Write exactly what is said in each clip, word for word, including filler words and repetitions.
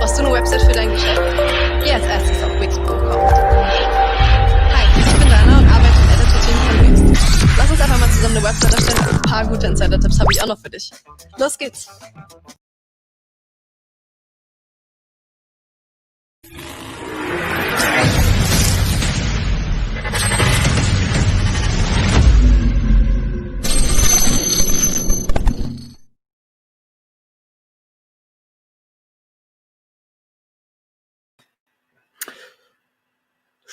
Brauchst du eine Website für dein Geschäft? Geh als erstes auf Wix Punkt com. Hi, ich bin Dana und arbeite im Editor-Team von Wix. Lass uns einfach mal zusammen eine Website erstellen. Ein paar gute Insider-Tipps habe ich auch noch für dich. Los geht's!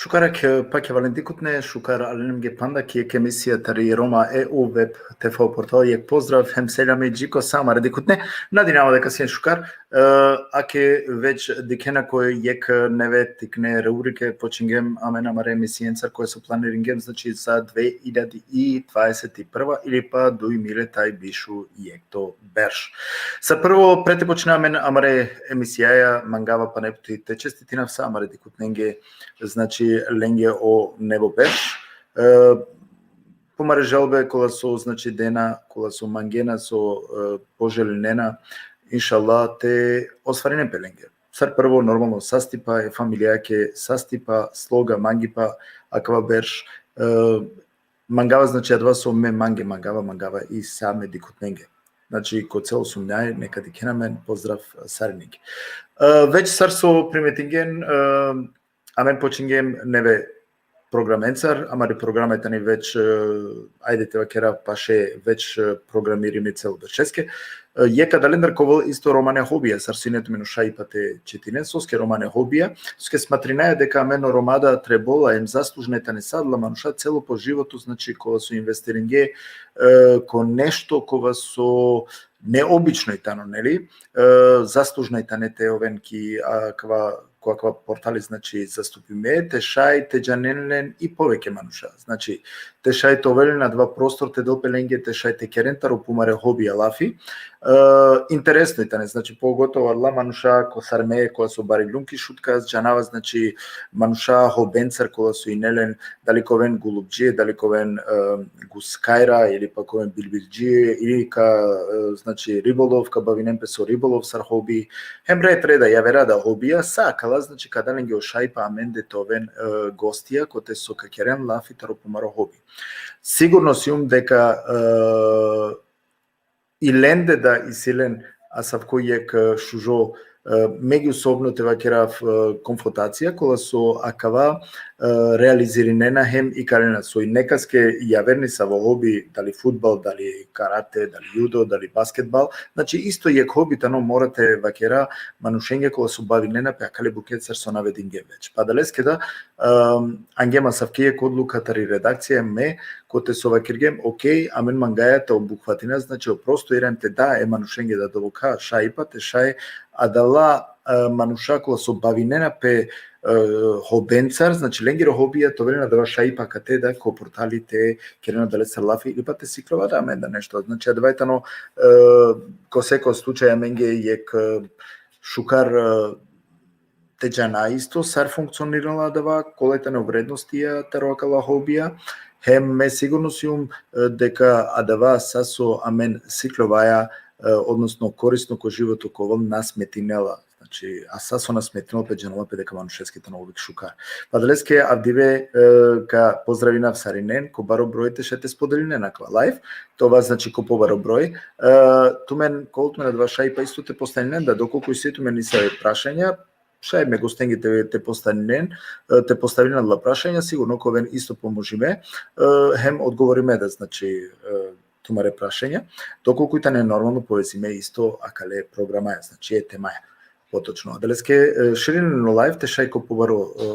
Šukar, e, pakjavalen dikhutne, šukar alenem ge panda ki jekh emisija tari Roma E U web T V portal, jekh pozdrav hem selami dži ko sa amare dikhutne. Nadinava deka sien šukar, e, ake već dikhena ko jekh neve tikne rubrike počingjem amen amare emisijencar koje so planiringjem, znači, za dve iljadi i dvadeset i prva ili pa duj mile taj bišu jekhto berš. Sa prvo, pre te počina amen amare emisijaja, mangava pane puti te čestitinav sa amare dikhutnenge, znači, lenge o nevo berš. E, po amare želbe kola so, znači, dena, kola so mangena, so, e, poželinena, inšallah te ostvarinen pe lenge. Sar prvo, normalno, sastipa e familijake, sastipa, sloga, mangipa akava berš, e, mangava, znači, adava so me mange mangava, mangava i sa me dikhutnenge. Znači, ko celo Sumnjaj, neka dikhena amen, pozdrav sarinenge. E, već sar so primetingen, e, amen počingjem neve programencar, amari programa tani već, e, ajde te vakera paše već, e, programirimi celo beršeske. E, jekh adalendar ka ovel isto romane hobija, sar so ine tumen o šaj pa te čitinen, soske romane hobija, soske smatrinaja deka amen o Roma da trebola hem zaslužna tane sa adala manuša celo po životo, znači, kova so investiringe, e, ko nešto kova so neobično i tano, neli? E, zaslužna i tane te oven ki, a, kava, ko akava portali, znači, zastupime, te šaj te džanen len i poveke manuša. Znači, te šaj te ovel len adava prostor te del pe lenge, te šaj te keren taro pumare hobija lafi. E, interesno i tane, znači, pogotovo adala manuša ko sar me, kova so bari lum ki Šutka, džanava, znači, manuša hobencar kola so ine len, dali ka oven gulubdžie, dali ka oven, e, guskajra, ili pa ka oven bilbildžie, ili ka, e, znači, ribolov, ka bavinen pe so ribolov sar hobi, hem red reda javera da hobija, sa ka Znači, ka da lenge o šajipa amende te oven, e, gostija, kote so ka keren lafi taro pumaro hobi. Sigurno sijum deka, e, i lende da isi len asavko jekh, e, šužo, e, međusobno te vakerav, e, konfrontacija, kola so akava, e, realizirinena hem ikalena. So i nekaske javer nesavo hobi, dali fudbal, dali karate, dali judo, dali basketbal. Znači, isto jekh hobi tano, mora te vakera, manušenge kola so bavinena pe akale bukja sar so navedingjem već. Pa adaleske da, em, angjem asavke jekh odluka tari redakcija me, kote so vakergjem, okej, amen mangaja te obuhvatina, znači, o prosto iran te da e manušenge da dovka šajipa, te šaj adala, e, manuša kola so bavinena pe, e, hobencar, znači, lengere hobija te oven adava šajipa akate da ko portali te keren adalestar lafi ili pa te sikljova da amen da nešto. Znači, adava tano, e, ko seko slučaj amenge jekh, e, šukar, e, te džana isto sar funkcionirinela adava, kola tane o vrednostija taro akala hobija, hem me sigurno sijum, e, deka adava sa so amen sikljovaja, e, odnosno korisno ko životo ka ovel, na smetinela. Znači, a sa so na smetinela pe, džanela pe deka manušeske tano uvek šukar. Pa adaleske avdive, e, ka pozdravinav sarinen, ko baro broj te šaj te spodelinen akava live, te ova, znači, ko pobaro broj. E, tumen, ka ol tumen adava šajipa isto te postavinen, da dokolku isi tumen nesave prašanja, šaj me gostenge te, te postavinen, e, te postavinen adala prašanja, sigurno ka oven isto pomožime, e, hem odgovorime da, znači, e, tumare prašanja, dokolku tane normalno povezime isto akale programaja, znači, e temaja. Potočno. Adaleske, e, širinen o live te šaj ko pobaro, e,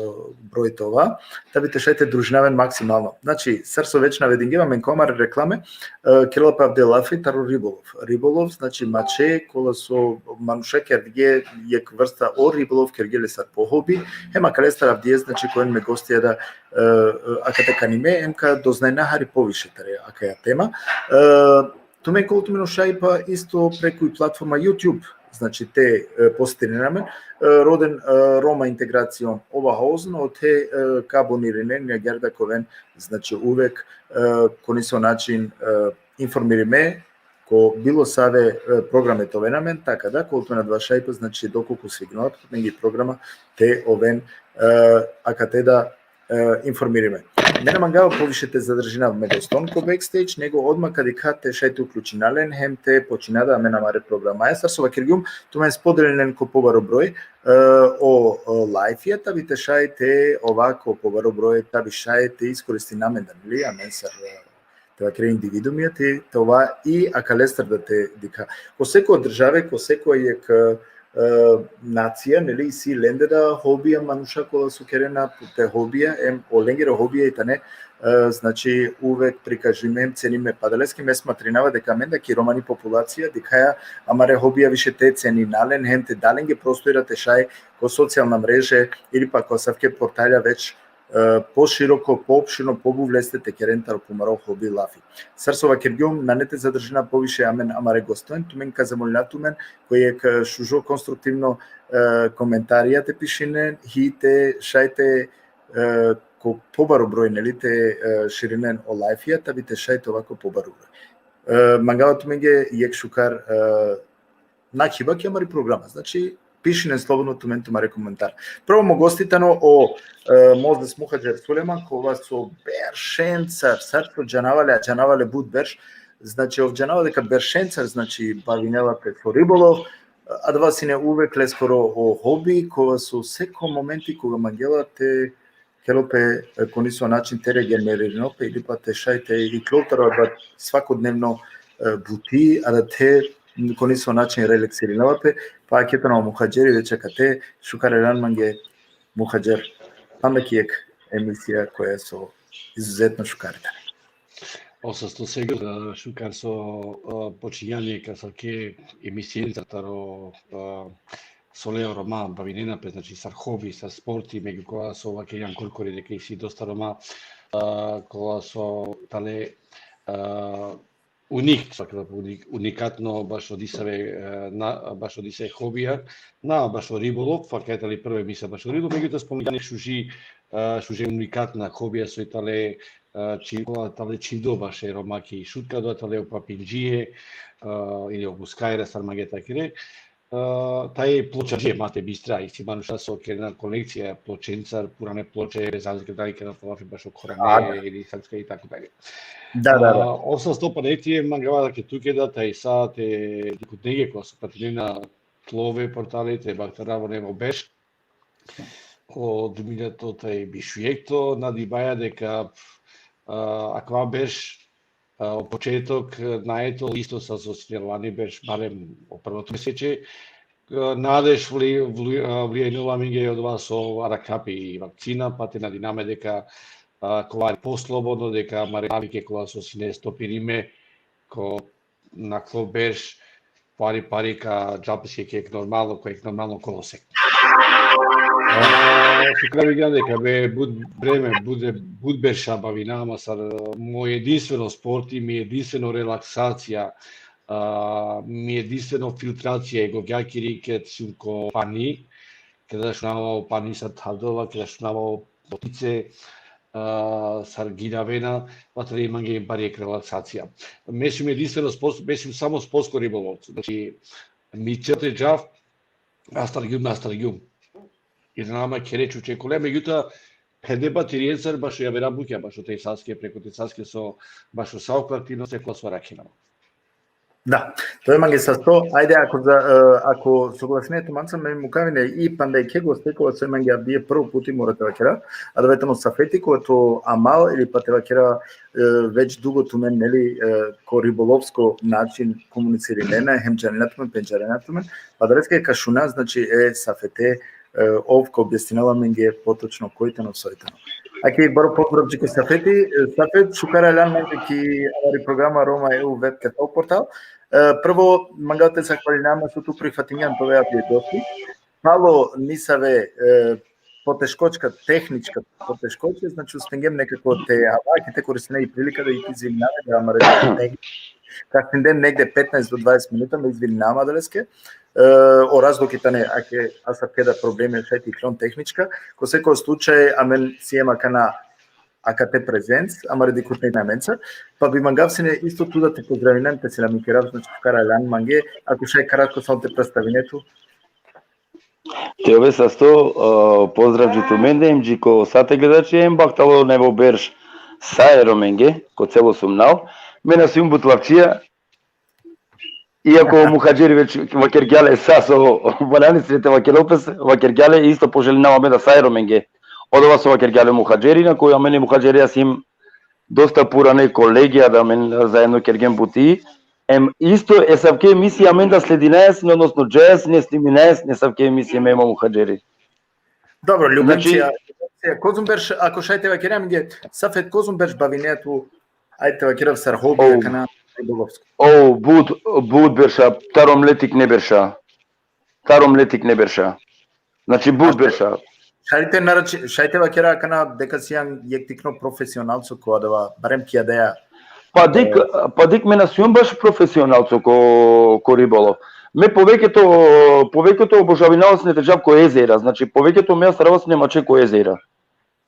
broj te ova, da bi te šaj te družina amen maksimalno. Znači, sar so već navedingjem, amen ko amare reklame, e, kerela pe avdive lafi taro ribolov. Ribolov, znači, mače, kola so manuša kerge jekh vrsta o ribolov, kerge le sar po hobi, hem akalestar avdive, znači, ka oven me gostija da, e, e, akate ka anime, hem ka doznajna hari poviše tari akaja tema. E, tumen ka ol tumen o šajipa isto preku i platforma YouTube, znači, te, e, posetinen amen, e, roden, e, Roma Integracion Oberhausen, ote, e, ka abonirinen, agjaar da ka oven, znači, uvek, e, ko nesavo način, e, informirime ko bilo save, e, programe te oven amen, taka da, ka ol tumen adava šajipa, znači, dokolku svignela pe tumenge i programa, te oven, e, akate da, e, informirime. Me na mangava poviše te zadržinav me goston ko backstage, nego odma ka dikha te šaj te uključina len, hem te počina da amen amare programaja, sar so vakergjum, tumen spodelinen ko pobaro broj, e, o, o live-ja, ta bi te šaj te ova ko pobaro broj, ta bi šaj te iskoristina amen, da, neli, amen sar, e, te vakera individuumja, te, te ova i akalestar da te dikha. Ko seko države, ko seko jekh, e, nacija, neli, isi lende da hobija, manuša kola so kerena pe hobija, em o lengere hobija i tane, e, znači, uvek prikažime, cenime. Pa adaleske me smatrinava deka amen da ki romani populacija dikhaja amare hobija više te cenina len, hem te da lenge prostora te šaj ko socijalna mreže ili pa ko asavke portalja već, e, poširoko, poopširno, pobuvleste te keren taro pumaro hobi lafi. Sar so vakergjum, nane te zadržina poviše amen amare gosten, tumen ka zamolinav tumen ko jekh, e, šužo konstruktivno, e, komentarija te pišinen, hi te šaj te, e, ko pobaro broj, neli, te, e, širinen o live-ja, ta bi te šaj te ova ko pobaro broj. E, mangava tumenge jekh šukar, e, nakhiba ki amari programa. Znači, pišinen slobodno tumen tumare komentar. Prvo mo gosti tano o, e, Mozes Muhadžer Sulejman, kova so beršencar, sar so džanava le, a džanava le but berš, znači, ov džanava deka beršencar, znači, bavinela pe so ribolov, adava sine uvek leskoro o hobi, kova so seko momenti koga mangela te kerel pe, e, ko nesavo način te regeneririnel pe, ili pa te šaj te iklol taro adava svakodnevno, e, buti, a da te ko nesavo način relaksirinela pe, pa akate tano Muhadžeri, već akate, šukar iran mange Muhadžer, panda ki jekh emisija koja so izuzetno šukar tani. O sasto, Sergio, e, šukar so, e, počinjanje ka asavke emisijenca taro, e, so le o Roma bavinena pe, znači, sar hobi, sar sporti, megju kola so vakergjan korkori deka isi dosta Roma, e, kola so tale, e, unik, svakako unik, unikatno bašo disave, e, na, bašo disave hobija, na bašo ribolov, pa kaj tali prva emisija bašo ribolov, megjutoa spomingjan šuži, e, šuže unikatna hobija so i tale, e, či-, kola tale čhivdo baše Roma ki Šutka, da tale o papindžie, e, ili o buskajra, sar mange te vakere. taj pločadžije mate bistra, isi manuša so kerena kolekcija pločencar, purane ploče, bez razlike dali kerena fotografi bašo korane ili srpska i tako dalje. Da, da, da. Ov sasto pa neti mangava da ke tuke da taj sa te dikhutnenge ko so patinena tlove portali te baktara vo nevo berš. O dumiljato taj bišujekto, nadibaja deka akava berš o početok na eto isto sa so sine lani berš, barem o prvo tromesečje. Nadeš vlijajnula amenge odova so arakhla pe i vakcina, pa te nadiname deka kola poslobodno, deka amare navike kola so sine stopirime ko naklo berš, pari pari ka džal peske ek normalno, ko ek normalno kolosek. Šukar bigjan deka be but vreme, but, but berša bavina ma sar mo edinstveno sporti, mi edinstveno relaksacija, mi edinstveno filtracija, e govjakiri ked sum ko pani, keda šunava o pani sar thavdola, keda šunava o potice sar giljavena, vatere i mange bari ek relaksacija. Me sum edinstveno spos-, me sum samo sportsko ribolovco. Znači, mi cel te džav, astargjum, astargjum. I nama khere čuče kole, megjutoa, perde batirijencar bašo javera bukja, bašo te saske, preko te saske so, bašo sa okva aktivnost kola so arakhena. Da, to je mange sasto. Ajde, ako, za, e, ako soglasine tumanca, me mukavine i panda jekhe goste kola so mange avdive prvo puti mora te vakera, adava tano Safeti, kola so amal ili pa te vakera, e, već dugo tumen, neli, e, ko ribolovsko način komunicirinena, hem džanena tumen, pendžarena tumen, pa adaleske ka šuna, znači, e Safete, e, ov ka objasninel amenge potočno koj tano, soj tano. Aki, baro pozdrav dži ko Safeti. E, Safet, šukar aljan mange ki amari programa Roma E U web kafe portal. E, prvo, mangava te zahvalinav ma so tu prifatingjan te ove avdive gosti. Palo nisave, e, poteškoća, tehnička poteškoća, znači uspingjem nekako te ava, ki te koristine i prilika da i te izvinave, da amare negde, kasningjem negde petnaest do dvadeset minuta, me izvinava adaleske. E, o razlogi tane, ake, asavke da problemi šaj te iklon tehnička, ko sekova slučaj, amen siem akana akate prezenc, amare dikhutne amenca, pa bi mangav sine isto tu da te pozdravinen, te selamikerav, znači, šukar aljan mange, ako šaj kratko samo te predstavine tu. Te ove sasto, e, pozdrav dži tumende, em dži ko sa te gledači, em bahtalo nevo berš sa e Romenge, ko celo Sumnal. Me na sijum but lavčija, iako Muhadžeri već vakergja le sa so valjani sine te vakerel pes, vakergja le, isto poželinava me da sa e Romenge. Odova so vakergja le Muhadžeri, na koj amen e Muhadžerija sijum dosta purane kolegija, da amen zaedno kergjem buti. Em isto esavke emisije amen da sledinaja sine, odnosno džaja sine, sniminaja sine esavke emisije me em o Muhadžeri. Dobro, Ljubimcija, znači, kozom berš, ako šaj te vakerav amenge, Safet, kozom berš bavinea tu, ajde te vakerav, sar hobija, akana ribolovsko? O, but, but berša, taro mle tikne berša. Taro mle tikne berša. Znači, but berša. Šaj te nareč-, šaj te vakerav akana deka sijan jekh tikno profesionalco ko adava, barem ki adaja. Pa dik, pa dik, me na sijum baš profesionalco ko, ko ribolov. Me poveketo, poveketo obožavinava sine te džav ko ezera, znači poveketo me astarava sine mače ko ezera.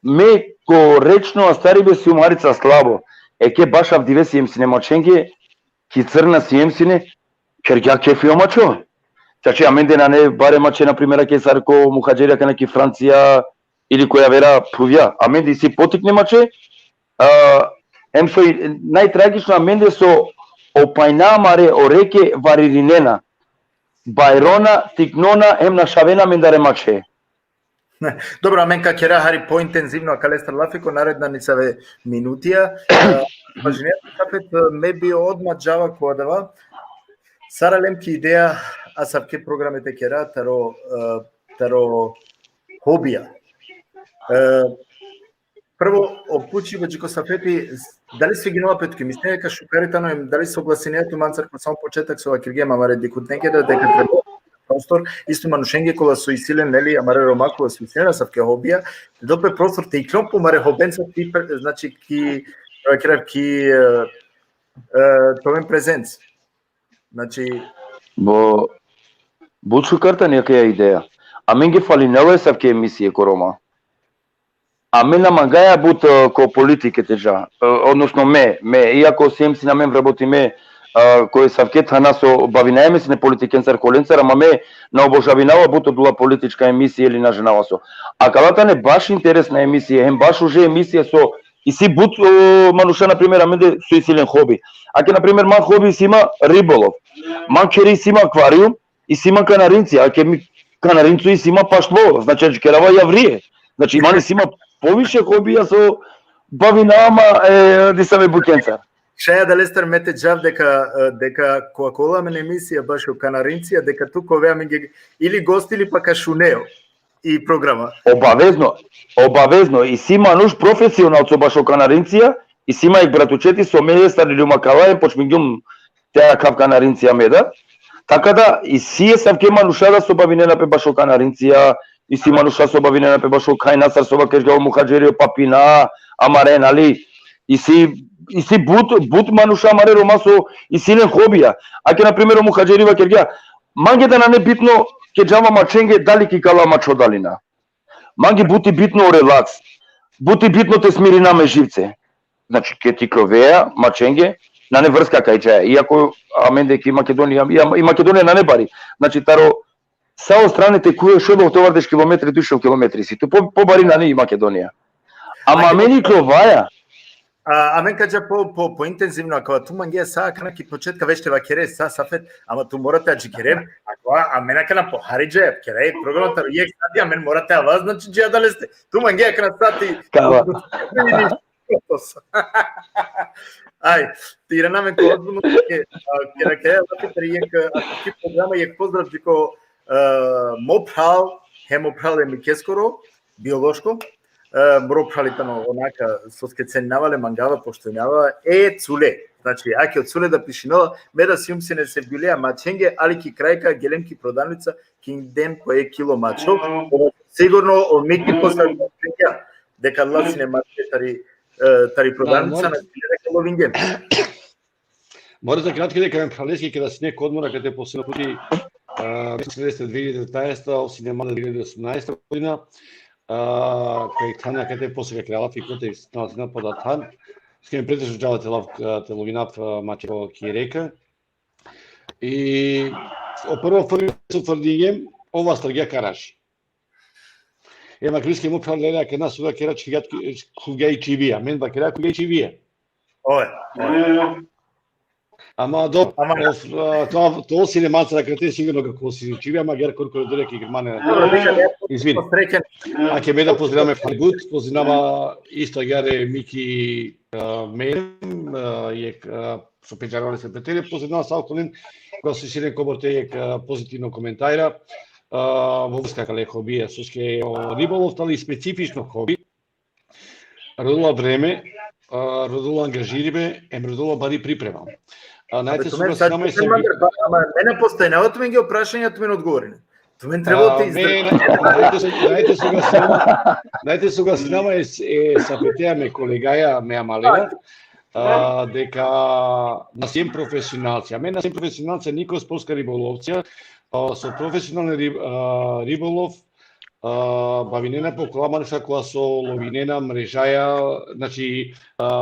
Me ko rečno astaribe sijum harica slabo, eke baš avdive siem sine mačenge, ki Crna siem sine, kergja kefi o mačo. Znači, amende nane bare mače, na primer, ake sar ko Muhadžeri akana ki Francija ili ko javera phuvja. Amende isi potikne mače, a, em soj najtragično, amende so o pajna amare o reke varirinena. Bajrona, tiknona, em našavena amendare mače. Dobro, amen ka kera hari pointenzivno akalestar lafi ko naredna nisave minutija. E, važinea, Safet, me bi odma džava ko adava. Sar alem ki ideja asavke programe te kera taro, e, taro hobija. E, prvo, o pučibe dži ko Safeti, dali sviginela pe tuke? Mislinea ka šukar tano, em dali soglasinea tumancar ko samo početak so vakergjem amare dikhutnenge da, deka treba prostor, isto manušenge kola so isi len, neli, amare Roma kola so isi len asavke hobija, te del pe prostor te iklon po amare hobenca, ti pre-, znači, ki, e, kera ki, e, e, te oven prezenc. Znači, bo, but šukar tani akaja ideja. Amenge falinela esavke emisije ko Roma. Amen na mangaja but, e, ko politike te dža. E, odnosno me, me, iako siem sine amen vrabotime, e, a, koj savke thana so bavinaja me sine politikencar, kolencar, ama me na obožavinava but odola politička emisija ili na džanava so. Akala tane baš interesna emisija, hem baš uže emisija so isi but, o, manuša, na primer, amende so isi len hobi. Ake, na primer, man hobi isi ma ribolov. Man khere isi ma akvarijum, isi ma kanarincija, ake mi kanarincu isi ma paštvo, znači, adžikerava javrije. Znači, man isi ma poviše hobija so bavinava ma, e, disave bukencar. Šaj adalestar me te džav deka, e, deka ko akola amen emisija bašo kanarincija, deka tu ka ove amenge ili gosti ili pa ka šune o i programa. Obavezno, obavezno. Isi manuš profesionalco bašo kanarincija, isi ma jekh bratučeti so me lestar iljum akala, em počmingjum te akhav kanarincija me da. Taka da, isi e savke manuša da so bavinena pe bašo kanarincija, isi manuša so bavinena pe bašo khajna, sar so vakergja o Muhadžeri, o papina amare, nali, isi, isi but, but manuša amare Roma so isi len hobija. Ake, na primer, o Muhadžeri vakergja, mange da nane bitno ke džava mačenge dali ki kala mačo dali na. Mange but i bitno o relaks. But i bitno te smirina me živce. Znači, ke te ikloveja mačenge, nane vrska kaj džaja. Iako amende ki Makedonija, i, i Makedonija nane bari. Znači, taro sa o strane te khuve šel ohtovardeš kilometri, duj šel kilometri si. Tu po, pobari nane i Makedonija. Ama amen iklovaja. A, amen ka dža po, po, po intenzivno, akava tu mangea sa akana ki početka već te vakere sa, Safet, ama tu mora te adžikere, akava, amen akana pohari dža, kera e programa taro jekh sati, amen mora te ava, znači, dži adaleste. Tu mangea akana sati. Kava. Aj, te irana amen ko ozbiljno, ke, a, kera, kera, jekh, a, ki programa, jekh pozdrav dži ko, a, mo phral, hem mo phral e mikeskoro, biološko, e, mro phral i tano onaka, soske ceninava le, mangava, poštujnava, e Cule. Znači, ake o Cule da pišinela, me da sijum sine sevgilea mačenge, ali ki kraj ka gelem ki prodavnica, kingjem po jekh kilo mačo, sigurno o Miki posle deka adala sine mačenge tari, e, tari prodavnica, na sine deka lovingjem. Mora da kratko deka me phraleske, keda sine ko odmor, kate posledno puti, a, mislim da jeste dve hiljade devetnaesta, o sine manda dve hiljade osamnaesta godina, a, kaj thana kate posle ka kera lafi kote, na, na, poda than, s kim pretešno džala te lav, a, te lovinav, a, mače ki reka. I o prvo formi so frdingjem, ov astargja ka raši. E, ma kriske mo phral lela, ke na suda kera čhivja, khuvgja i čhivija. Amen vakera khuvgja i čhivija. Oj, oj. Ama do, ama, of, a, to, to sine maca kate, sigurno ka kosi čhivija, ama ger kor koridore ki Germanija. Dobro, dika, ja, izvin. Srećan. Ake me da pozdravljam but, pozdravljam isto agjaar e Miki, a, Melem, a, jekh, a, so pendžarava se pe tele, pozdravljam sa okolen, koga so isi len kobor te jekh, a, pozitivno komentarja, a, vo vrska kale hobija, soske o ribolov tali specifično hobi, rodela vreme, a, rodela angažirime, em rodela bari priprema. A, znate, so tumen sa, tumen, ama, ama me na postojnava tumenge o prašanja, tumen odgovorine. Tumen trebela te, a, izda-, me, znate so, znate so ga sinama, znate so ga sinama e, e, Safetea, me kolegaja, me amalea, a, deka na siem profesionalcija. Amen na siem profesionalcija, niko sportska ribolovcija, a, so profesionalni rib-, a, ribolov, a, bavinena pe okola manuša kola so lovinena, mrežaja, znači, a,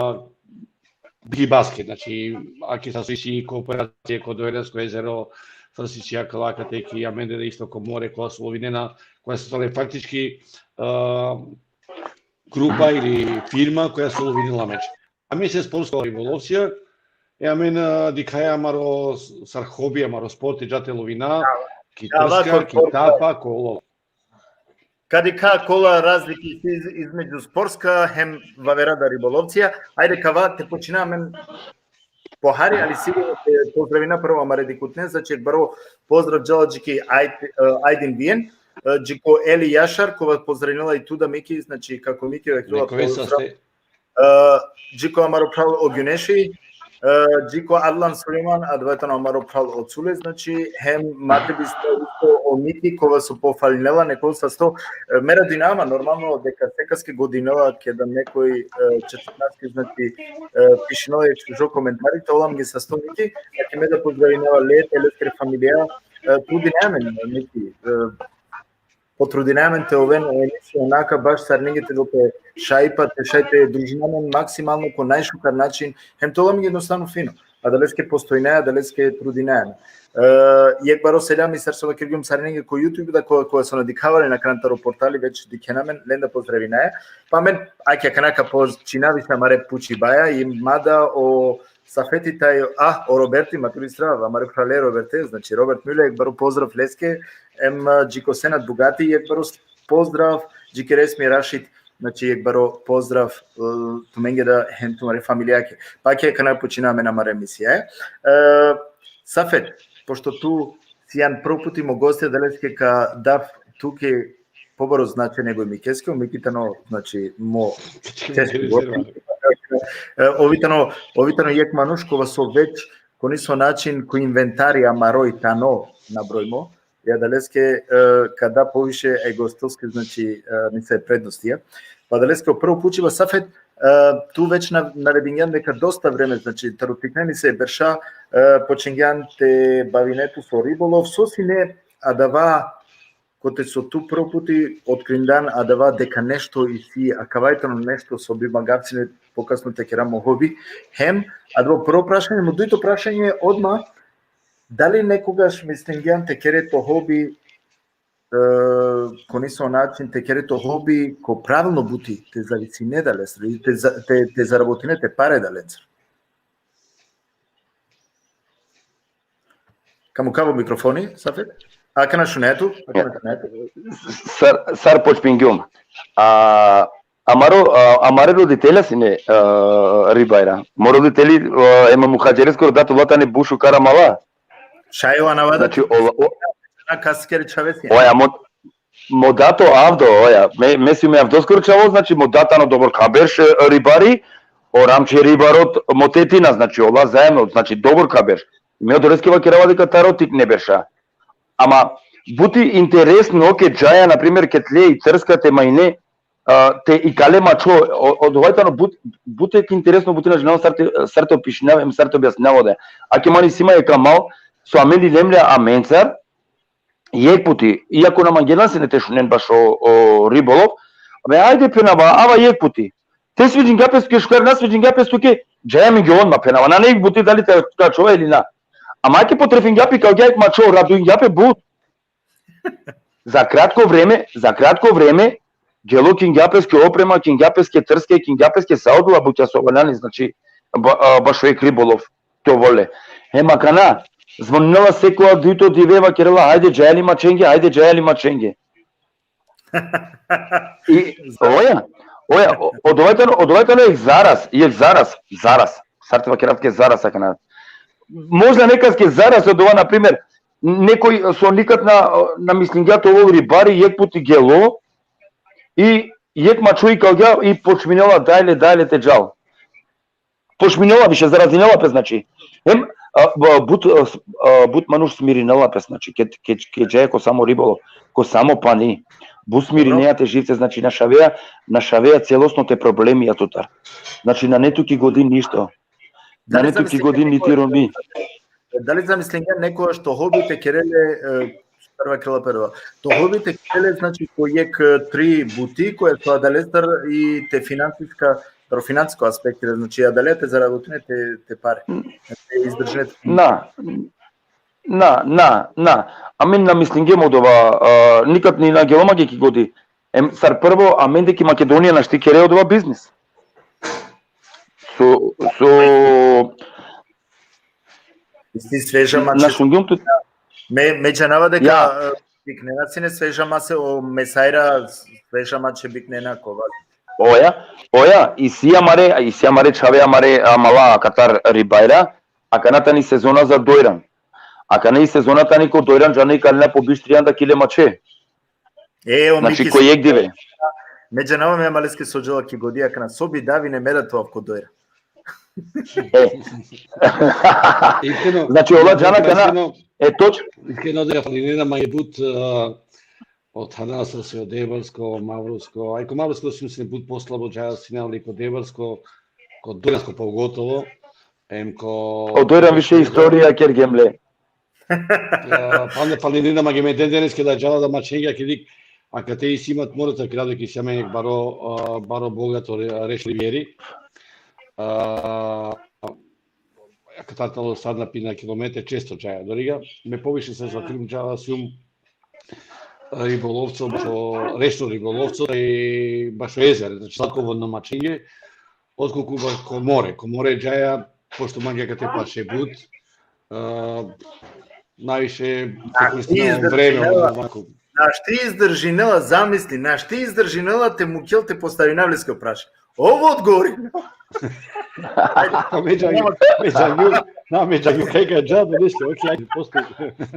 ki basket, znači, ake sa so isi ko operacija ko Doverensko jezero, sa so isi akala kate ki amende da isto ko more, kola so lovinena, koja so tale faktički, a, grupa ili firma koja so lovinela meč. Amen siem sportska ribolovcija, e amen, a, dikhaja amaro s-, sar hobi, amaro sport, dža te lovina, ki trska, ki tapa, kolo. Ka dikha kola razliki iz-, između sportska hem vavera da ribolovcija. Ajde, kava te počina amen pohari, ali sigurno te pozdravina prvo amare dikhutne, znači, baro pozdrav džala dži ki Ajd-, e, Ajdin Vijen, e, dži ko Eli Jašar, kova pozdravnela i tu da Miki, znači, kako Miki vakerela, pozdrav. E, dži ko amaro phral o Gjuneši, e, dži ko Adlan Sulejman, adava tano amaro phral o Cule, znači, hem ma te bi isto o Miki, kova so pofalinela nekol sasto, e, me radujnava ma, normalno, deka sekaske godinela, keda nekoj, e, četrnaeske, znači, e, pišinela jekh šužo komentari, te ovel amenge sasto, Miki, ake me da pozdravinava le, te leskere familija, e, trudinea amen, Miki, e, potrudinea amen te oven o emisija onaka baš sarinenge te del pe šajipa, te šaj te družina amen maksimalno ko najšukar način, hem te ovel amenge jednostavno fino. adaleske postojinaja, adaleske trudinaja. E, jekh baro selami sar so vakergjum sarinenge ko YouTube, da ko, ko so na dikhavalen akana taro portali, već dikhena amen, len da pozdravinaja. Pa amen, ake akana ka počina više amare pučibaja, i mada o Safeti taj, a, o Roberti, ma tu bi zdrav, amare prale Roberte, znači Robert Müller, jekh baro pozdrav leske, em, e, dži ko Senat Bugati, jekh baro pozdrav, dži ke Resmi Rašid, znači jekh baro pozdrav, e, tumenge da hem tumare familijake. Pa ake akana počina amen amare emisija, e. E, Safet, pošto tu sijan prvo puti mo gosti, adaleske ka dav tuke pobaro značaj nego i Mikeske, o Miki tano, znači, mo česti gosti. E, ov i tano, ov i tano jekh manuš kova so već, ko niso način, ko inventari amaro i tano nabrojmo, i adaleske, e, ka da poviše e gostoske, znači, e, niso prednostija. Pa adaleske o prvo pučiba, Safet, e, tu već na-, navedingjan deka dosta vreme, znači, taro tikne niso berša, e, počingjan te bavine tu so ribolov, so sine adava kote so tu prvo puti otkrindan adava deka nešto isi akava i tano nešto so bi mangava sine pokasno te kera mo hobi. Hem, adava prvo prašanje, mo dujto prašanje odma, dali nekogaš mislingjan te kere to hobi, e, ko niso način te kere to hobi ko pravilno buti, te zavisine adalestar, te za-, te, te zarabotine te pare adalestar? Ka mukhav o mikrofoni, Safet? Akana šuneja tu, akana šuneja tu. Sar, sar počmingjum. A, amaro, a, amare roditelja sine, a, ribajra. Mo roditeli, a, em muhadžereskoro dat ola tane but šukar amala. Šaj o anava da. Znači, ola, o, Na kaskere čhave sine? Oja, mo, mo dato Avdo, oja, me, me sijum e Avdoskoro čhavo, znači, mo dat tano dobor ka berš, e, ribari, o Ramče ribarot, mo tetina, znači, ola zajedno, znači, dobor ka berš. Me odoleske vakerava deka taro tikne berša. Ama, but i interesno, ke džaja, na primer, ked le i Crska te majne, a, te ikale mačho, o, odova tano but, but jekh interesno buti, na džanav sar te, sar te opišinav, em sar te objasninav ode. Ake man isi ma jekh amal, so amen lilem le amencar, jekh puti, iako na mangena sine te šunen bašo, o, ribolov, me ajde phenava, ava jekh puti. Te sviđingja pes tuke šukar, na sviđingja pes tuke, džaja amenge odma, phenava. Nane jekh buti dali te ka ačhova ili na. Ama ake potrefingja pe, ikalgja jekh mačho, radujngja pe but. Za kratko vreme, za kratko vreme, gelo, kingja peske oprema, kingja peske trske, kingja peske sa odola butja so valjani, znači, ba-, a, bašo jekh ribolov te ovel le. Hem akana, zvoninela sekoja dujto dive, vakerela, hajde, džaja li mačhenge, hajde, džaja li mačhenge. I, oja, oja, o-, odova tano, odova tano jekh zaras, jekh zaras, zaras. Sar te vakerav tuke zaras akana. Možda nekaske zaras odova, na primer, nekoj so nikad na, na mislingja te ovel ribari, jekh puti gelo, i jekh mačho ikalgja i počminela dajle, dajle te džal. Počminela više, zarazinela pe, znači. Hem, a, b-, but, a, s-, a, but manuš smirinela pe, znači, ked, ked, ked džaja ko samo ribolov, ko samo pani. But smirinea te živce, znači, našavea, našavea celosno te problemija tutar. Znači, nane tu ki godi ništo. Nane tu ki godi niti rombi. Dali zamislingjan nekogaš to hobi te kere le, e, prva kela prva. To hobi te kere le, znači, ko jekh, e, tri buti, koja so adalestar i te finansiska, pro finansisko aspekti, znači, adale te zarabotine te, te pare, te izdržine te. Na, na, na, na. Amen na mislingjem odova, a, nikad ni na gelo mange ki godi. Em, sar prvo, amende ki Makedonija našti kere odova biznis. So, so, Isi sveža mače. Na šungjum tu. Me, me džanava deka, ja, e, biknena sine sveža mače, o mesajra sveža mače biknena kova. Oja, oja, isi amare, isi amare čhave, amare, amala, katar ribajra, akana tani sezona za dojran. Akana i sezona tani ko dojran, džana, ikalena po biš trianda kile mače. E, o, znači, Miki, ko jekh dive. Me džanava me amaleske so džala ki godi akana, so bi davine me da to avko dojra. E. Iskreno, znači, ola džana kana, iskreno, e, toč. Iskreno da falinena mange but, a, o Thanasas, o Debarsko, o Mavrosko, aj ko Mavrosko so mislim but poslabo džaja sine, ali ko Debarsko, ko Dojransko pogotovo, em ko... O Dojran više istorija kergjem le. E, pa ne, pa ne, ne, ma ge me den denes ke da džala da mačhenge, ke dik, akate isi ma, mora te krado ke isi amen jekh baro, a, baro bogato re-, reš ribjeri. A, a, statalo sad na pina kilometre, često džaja doriga. Me poviše sa zvakirim džala sijum ribolovco, bašo rečno ribolovco, i bašo jezero, znači slatkovodno mačinge, otkolku bašo ko more, ko more džaja, pošto mange kate paše but, a, najviše A ti izdržinela, znaš ti izdržinela, zamisli, znaš ti izdržinela te mukel te postavinav leske prašanje. Ovo odgovori. Pa međa, međa nju, na, međa nju, kaj ga džabe nešto, okej, ajde, postoji.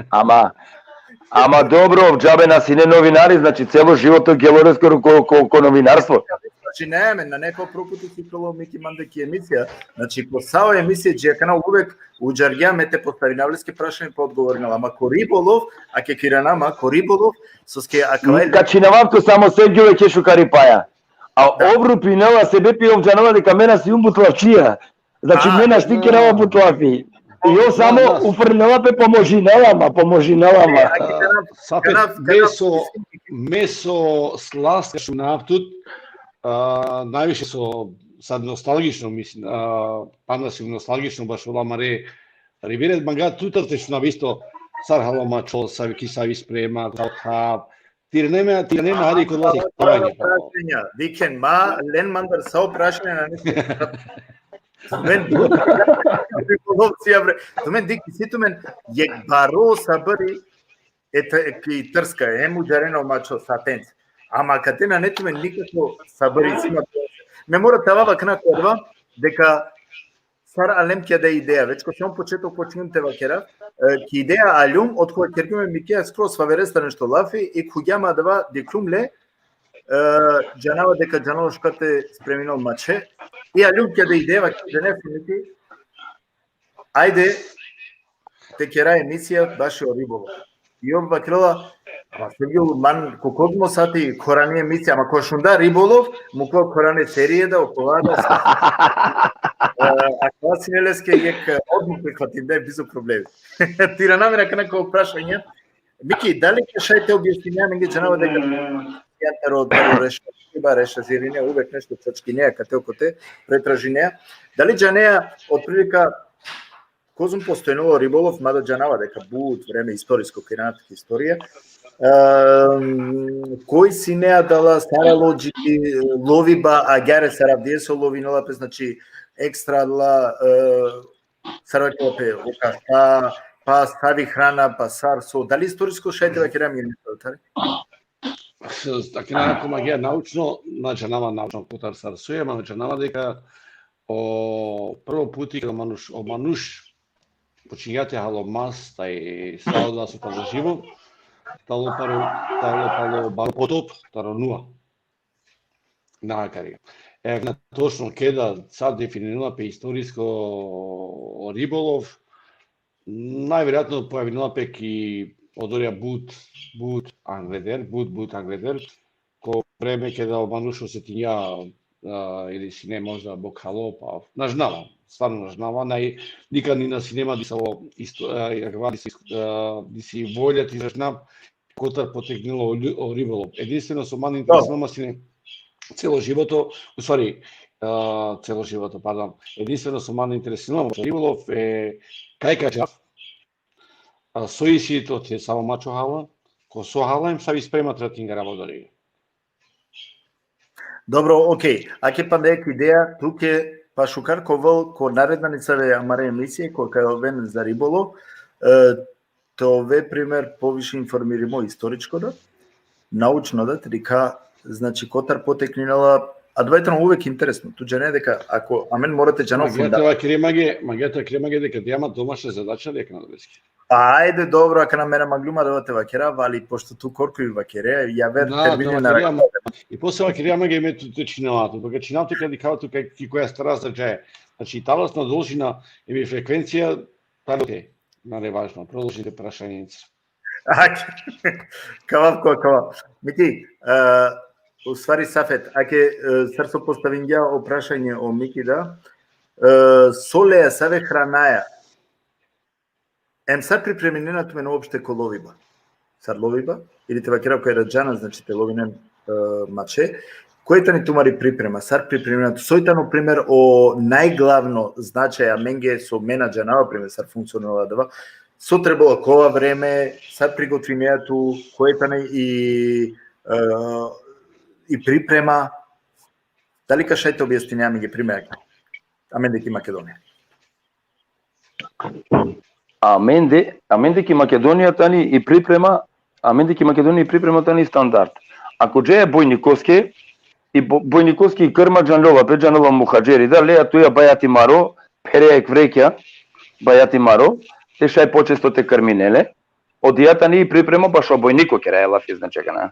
Ama, ama dobro, džabe na sine novinari, znači celo životo gelo lesko ko, ko, ko novinarstvo. Znači, ne, men, na neko proputi si kolo Miki mande ki emisija. Znači, ko sao emisija, dži akana uvek udžargja me te postavinav leske prašanje pa odgovorinela. Ama ko ribolov, ake kirana ma, ko ribolov, soske akava Ka činavav to samo Sergio ke šukaripaja. A ov rupinela sebepi ov džanela deka me na sijum butlavčija. Znači, me našti kirava butlafi. I ov samo ufrnela pe, pomožinela ma, pomožinela ma. Safet, meso, meso slaska šunav tut, a, najviše so sad nostalgično, mislim, a, panda si nostalgično bašo amare ribere, manga tutar te šunav isto sar halo mačo, savi ki savi sprema, kao thav, tirneme, tirneme, hadi kod vas. Dikhen ma, len mandar sa o prašanje na nešto. Tumen, tumen dik, si tumen, jek baro sabri, e, ki Trska, em udžarena o mačo satenc. Ama kate nane tumen nikako sabri si ma. Me mora te avav akana ko adava, deka sar aljum ki da ideja, već ko sam početok počinjum te vakerav, e, ki ideja aljum, otkova kergjum e Mikija skroz faveresta nešto lafi, i khuvgjam adava, dikhljum le, e, džanava deka džanava šukar te spreminel mače, i aljum ki da ideja, vakerav, džane, Miki, ajde, te kera emisija bašo ribolov. I ov vakerela, ama Sergio, man, ko kozmo sati korani emisija, ama ko šunda ribolov, mukva korane serije da, okova da, sa. E, akava sine leske jek, odmah prihvatim, da, bizo problemi. Tirana amen akana ko prašanje. Miki, dali ka šaj te objasnine, amenge džanava deka taro, taro rešažiba, rešažirine, uvek nešto čačkine, kate okote, pretražine. Dali džanea, otprilika, kozom postojnela o ribolov, mada džanava deka but vreme istorisko, kiranat istorija. Em, koj sine adala, sar alo dži loviba, agjaar sar avdive so lovinela pe, znači, ekstra adala, e, sar vakerela pe, o kašta, pa savi hrana, pa sar so. Dali istorisko šaj te vakera amenge, tari? Tako, na, ako magea naučno, na džanava naučno kotar sar so e, ama džanava deka o prvo puti keda manuš, o manuš počingja te halo mas, taj sa odola so tano živo, tano palo, tano palo baro potop, taro Nua. Na kari. E, na točno keda, sad defininela pe istorisko ribolov, najverojatno pojavinela pe ki odorija but, but angleder, but, but angleder, ko vreme keda o manuš osetinja, a, ili sine možda bokhalo, pa na džanava, stvarno na džanava, naj, nikad ni na sine ma disavo isto, a, akava disi, a, disi volja te izražinav kotar poteknela o lju-, o ribolov. Edinstveno so man interesinela ma sine celo životo, u stvari, a, celo životo, pardon, edinstveno so man interesinela ma ribolov, e, kaj ka džav, a, so isi to te savo mačo hala, ko so hala, em savi sprema te tingara odori. Dobro, okej. Ake panda jek ideja, tuke pa šukar ka ovel ko naredna nesave amare emisije, kola ka oven za ribolov, e, te ove primer poviše informirimo istoričko da, naučno da, te dikha, znači, kotar potekninela, adava tano uvek interesno. Tu džane deka, ako, amen mora te džana o funda. Magea te vakere mange, magea te vakere mange deka dija ma domašna zadača, deka na dobeski. Pa ajde, dobro, akana me na manglum adava te vakerav, ali pošto tu korkori vakere, javer termini na vakere. I posle vakere mange me tu, te činava tu, pa ka činav tu, ka dikhava tu kaj, ki koja strana džaja. Znači, talasna dolžina em i frekvencija, tano te, nane važno, prodolžite prašanjenca. Ake, kava ko, kava. Miki, e, u stvari, Safet, ake, e, sar so postavingja o prašanje o Miki da, e, so lea, save hranaja, em sar pripreminena tumen uopšte ko loviba? Sar loviba? Ili te vakerav kaj da džana, znači, te lovinen, e, mače. Koj tani tumari priprema, sar pripremina tu, soj tano primer o najglavno značaj amenge so me na džanava primer sar funkcionirela adava, so trebela kova vreme, sar prigotvinea tu, koj tani i, e, i priprema, dali ka šaj te objasnine amenge primer, amende ki Makedonija. Amende, amende ki Makedonija tani i priprema, amende ki Makedonija i priprema tani standard. Ako džaja Bojnikoske, i Bo-, Bojnikoske i krma džanlova, pe džanlova muhadžeri, da, lea tuja bajati maro, pherea ek vrekja, bajati maro, te šaj počesto te krminele, odija tani i priprema bašo Bojniko keraja lafi, znači, akana.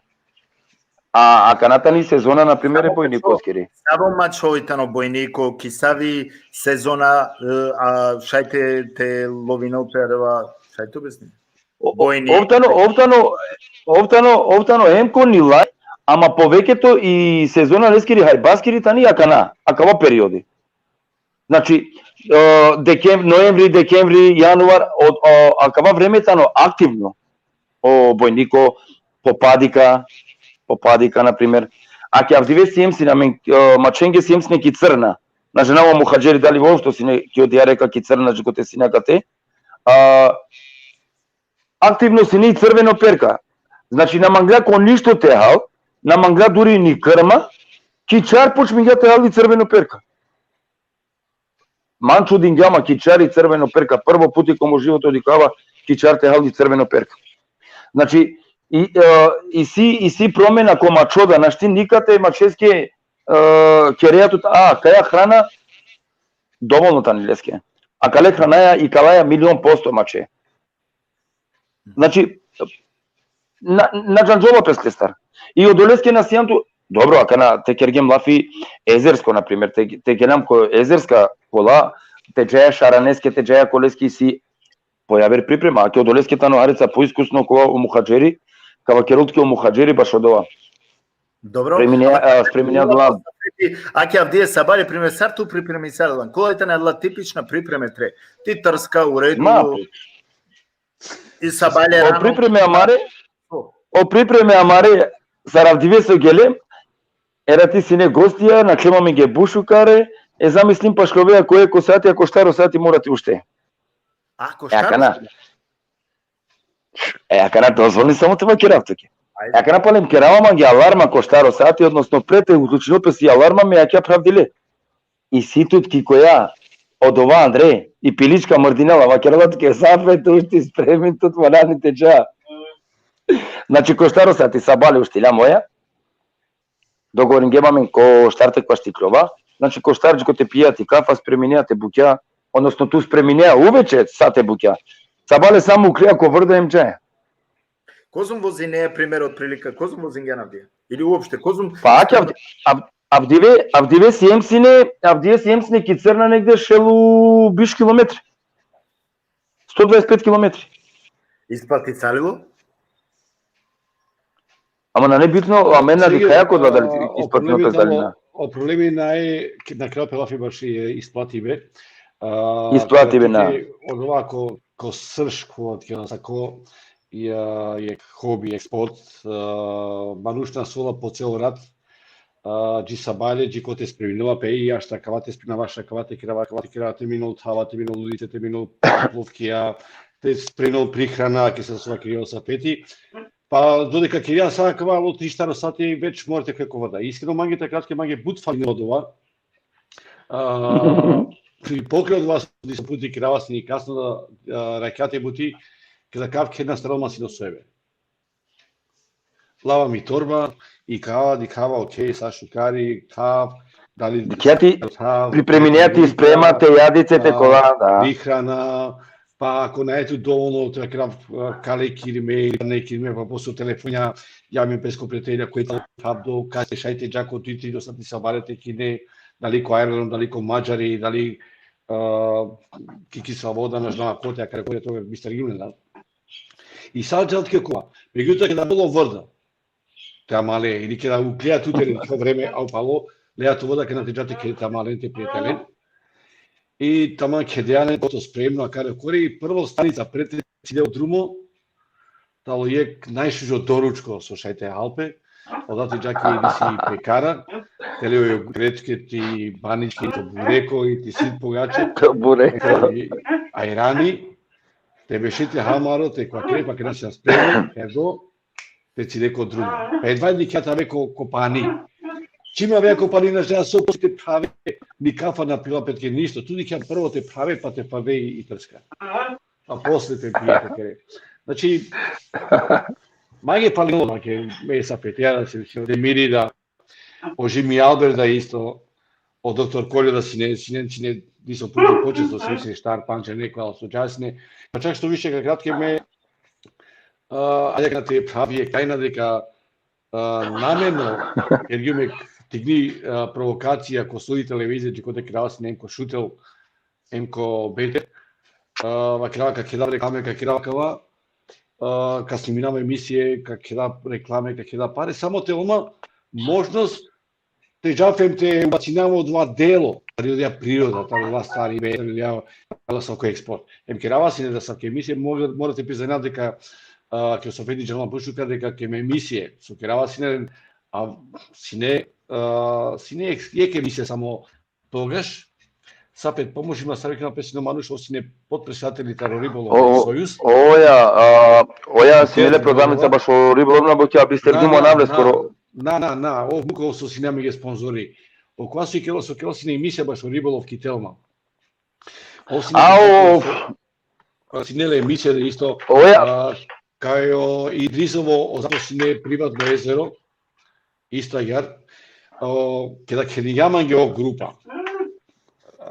A, akana tani sezona, na primer, e Bojnikoskiri. Savo mačo i tano Bojniko, ki savi sezona, e, a šaj te, te lovinel pe adava, šaj te objasnine. O, o, Bojniko. Ov tano, ov tano, ov tano, ov tano hem ko nilaj, ama poveketo i sezona leskiri hajbaskiri tani akana, akava periodi. Znači, e, dekem-, noemvri, dekemvri, januar, o, o, akava vreme tano aktivno. O Bojniko, Popadika, Popadika, na primer. Ake avdive siem sine amen, e, mačhenge siem sine ki Crna. Na džanava o muhadžeri dali voopšto sine ki odija reka ki Crna, dži kote sine akate. A, aktivno sine i Crveno Perka. Znači, na mangla ko ništo te hal, na mangla duri ni krma, ki čar počmingja te hal i Crveno Perka. Man čudingja ma ki čar i Crveno Perka. Prvo puti ko mo životo dikhava ki čar te hal i Crveno Perka. Znači, i, e, isi, isi promena ko mačho da, našti nikate mačheske, e, kerea tut, a, kaja hrana, dovolno tani leske. Akale hranaja i kalaja milion posto mačhe. Znači, na, na džanđola pes lestar. I odoleske na sijan tu, dobro, akana te kergjem lafi ezersko, na primer, te, te gelam ko ezerska kola, te džaja šaraneske, te džaja koleske isi pojaver priprema, ake odoleske tano harica poiskusno kova o muhadžeri, ka vakerel tuke o muhadžeri bašo dova. Dobro. Spreminea, a, spreminea dolav. Ake avdive sabale, primer, sar tu pripremisar lan? Kola tane adala tipična pripreme tre? Ti trska, u redu. Ma, i sabale o rano. Pripreme amare, o pripreme amare, sar avdive so gele, erati sine gostija, naklem amenge but šukare, e zamislim pašlovea ko eko sati, ako štar o sati mora te ušte. Ako štar o sati? E, akana dozvolni samo te vakerav tuke. Ajde. E, akana palem kerava mange alarma ko štar o sati, odnosno pre te uključinel pes i alarma, me akja pravdile. Isi tut ki koja, odova andre, i pilička mrdinela, vakerela tuke, safe te ušti, spremin tut, ma nane te dža. Znači, ko štar o sati sabale uštila moja, dogovoringjem amen ko štar te kvaštikljova, znači, ko štar dži kote pija ti kafa, spreminea te bukja, odnosno tu spreminea uveče sa te bukja. Sabale samo uklija ko vrda em džaja. Kozom vozinea, primer, otprilika, kozom vozingjan avdive? Ili uopšte, kozom... Pa, ake avdi-, av-, avdive, avdive siem sine, avdive siem sine ki Crna negde šel u biš kilometri. Sto dvadeset pet kilometri. Isplatisalilo? Ama nane bitno, amen na dikhaja ko da dali isplatibe pe dali na. O problemi naj, na kraj pe lafi baši, e, isplatibe. A, isplatibe, na. Odova ko, ko srž, ko, ko, e, jek hobi, jek sport, e, manuš na sola po celo rat, a, dži sabale, dži kote spreminela pe, i ašta kava te sprinava, ašta kava te kerava, kava te kerava, te minol thava, te minol ulice, te minol plovkija, te sprinol prihrana, ke sa sva kerela sa peti. Pa, dodeka kerava sa kava, alo tri štar o sati, već mora te kre ko vrda. Iskreno, mange te kratke, mange but falinela odova. A, i pokraj odova, nisam puti kerava sine kasno da, a, rakjate buti, keda kav khe na starol ma sine sojbe. Lava mi torba, i kava, dikhava, okej, sa šukari, thav, dali... Dikha ti, thav, pripreminea ti, sprema te jadice, te kola, da. Prihrana, pa ako nane tu dovolno, te vakerav, a, kale kirme, ili ne kirme, pa posle telefonja, javim pes ko prijatelja, koj tano thav do, kase šaj te dža ko dujto, tri do sati sabale te kine, dali ko aerodrom, dali ko Madžari, dali, a, ki, ki Sloboda, na znam kote, akare kote toga bistargim, da. I sa džal tuke kova. Megjutoa, keda alo vrda, te amale, ili keda uklea tu tere ko vreme, a upalo, lea tu vrda, keda te dža te kere te amalen, te prijatelen. I taman kedea len, kote spremno, akare okore, i prvo stanica pred te sine o drumo, tano jek najšužo doručko so šaj te hal pe, Odatle dža ki isi pekara, te le o krečke, ti baničke, to bureko i ti sine pogače. To bureko. Ajrani, te beše te ha amaro, te kva kre, pa kre sa spreme, erdo, te cide ko drumo. Pa edva dikhea te ave ko, ko pani. Čim avea ko pani, na džanea so te phave, ni kafa na pila petke ništo. Tu dikhea prvo te phave, pa te phave i, i trska. A posle te pije, te kere. Znači, mange palinela, mange me sa petjara, se, se, de miri da, o Jimmy Albert da isto, o doktor Koljo da sine, sine, sine, diso puti počesto, se, sine štar, pandž, neko, ali so dža sine. Pa čak što više, ka kratke me, a, ajde ka te phravi jek tajna deka, a, namerno, jer ju me tikni, a, provokacija ko Sudi televizija, dži kote krava sine ko Šutel, em ko Bete, a, vakerava ka keda reklame, ka keda kava, a, ka sniminava emisije, ka keda reklame, ka keda pare, samo te ol ma možnost te džav em te ubacinava odova delo, tari odova priroda, tari odova stari be, tari odova, tari so ko eksport. Em kerava sine da sa ke emisije, mora, mora te priznam deka, a, ke so Fedi džanela bušuka deka ke me emisije, so kerava sine, a, sine, a, sine jek, jek emisija samo togaš, sa pet pomoć ima, sa vikna pe sine manuš, o sine potpredsedateli taro Ribolov Sojuz. Oja, a, oja, sine le programica bašo ribolovna, bo ke abisterdimo navle skoro. Na, na, na, o Vuko so sine amenge sponzori. O kova so kerela, so kerela sine emisija bašo ribolov ki Telma. O sine, A, o, a, sine le emisija isto. Oja. A, kaj o Idrizovo, o zato sine privatno jezero, isto agjaar. O, keda khelingjam mange o grupa.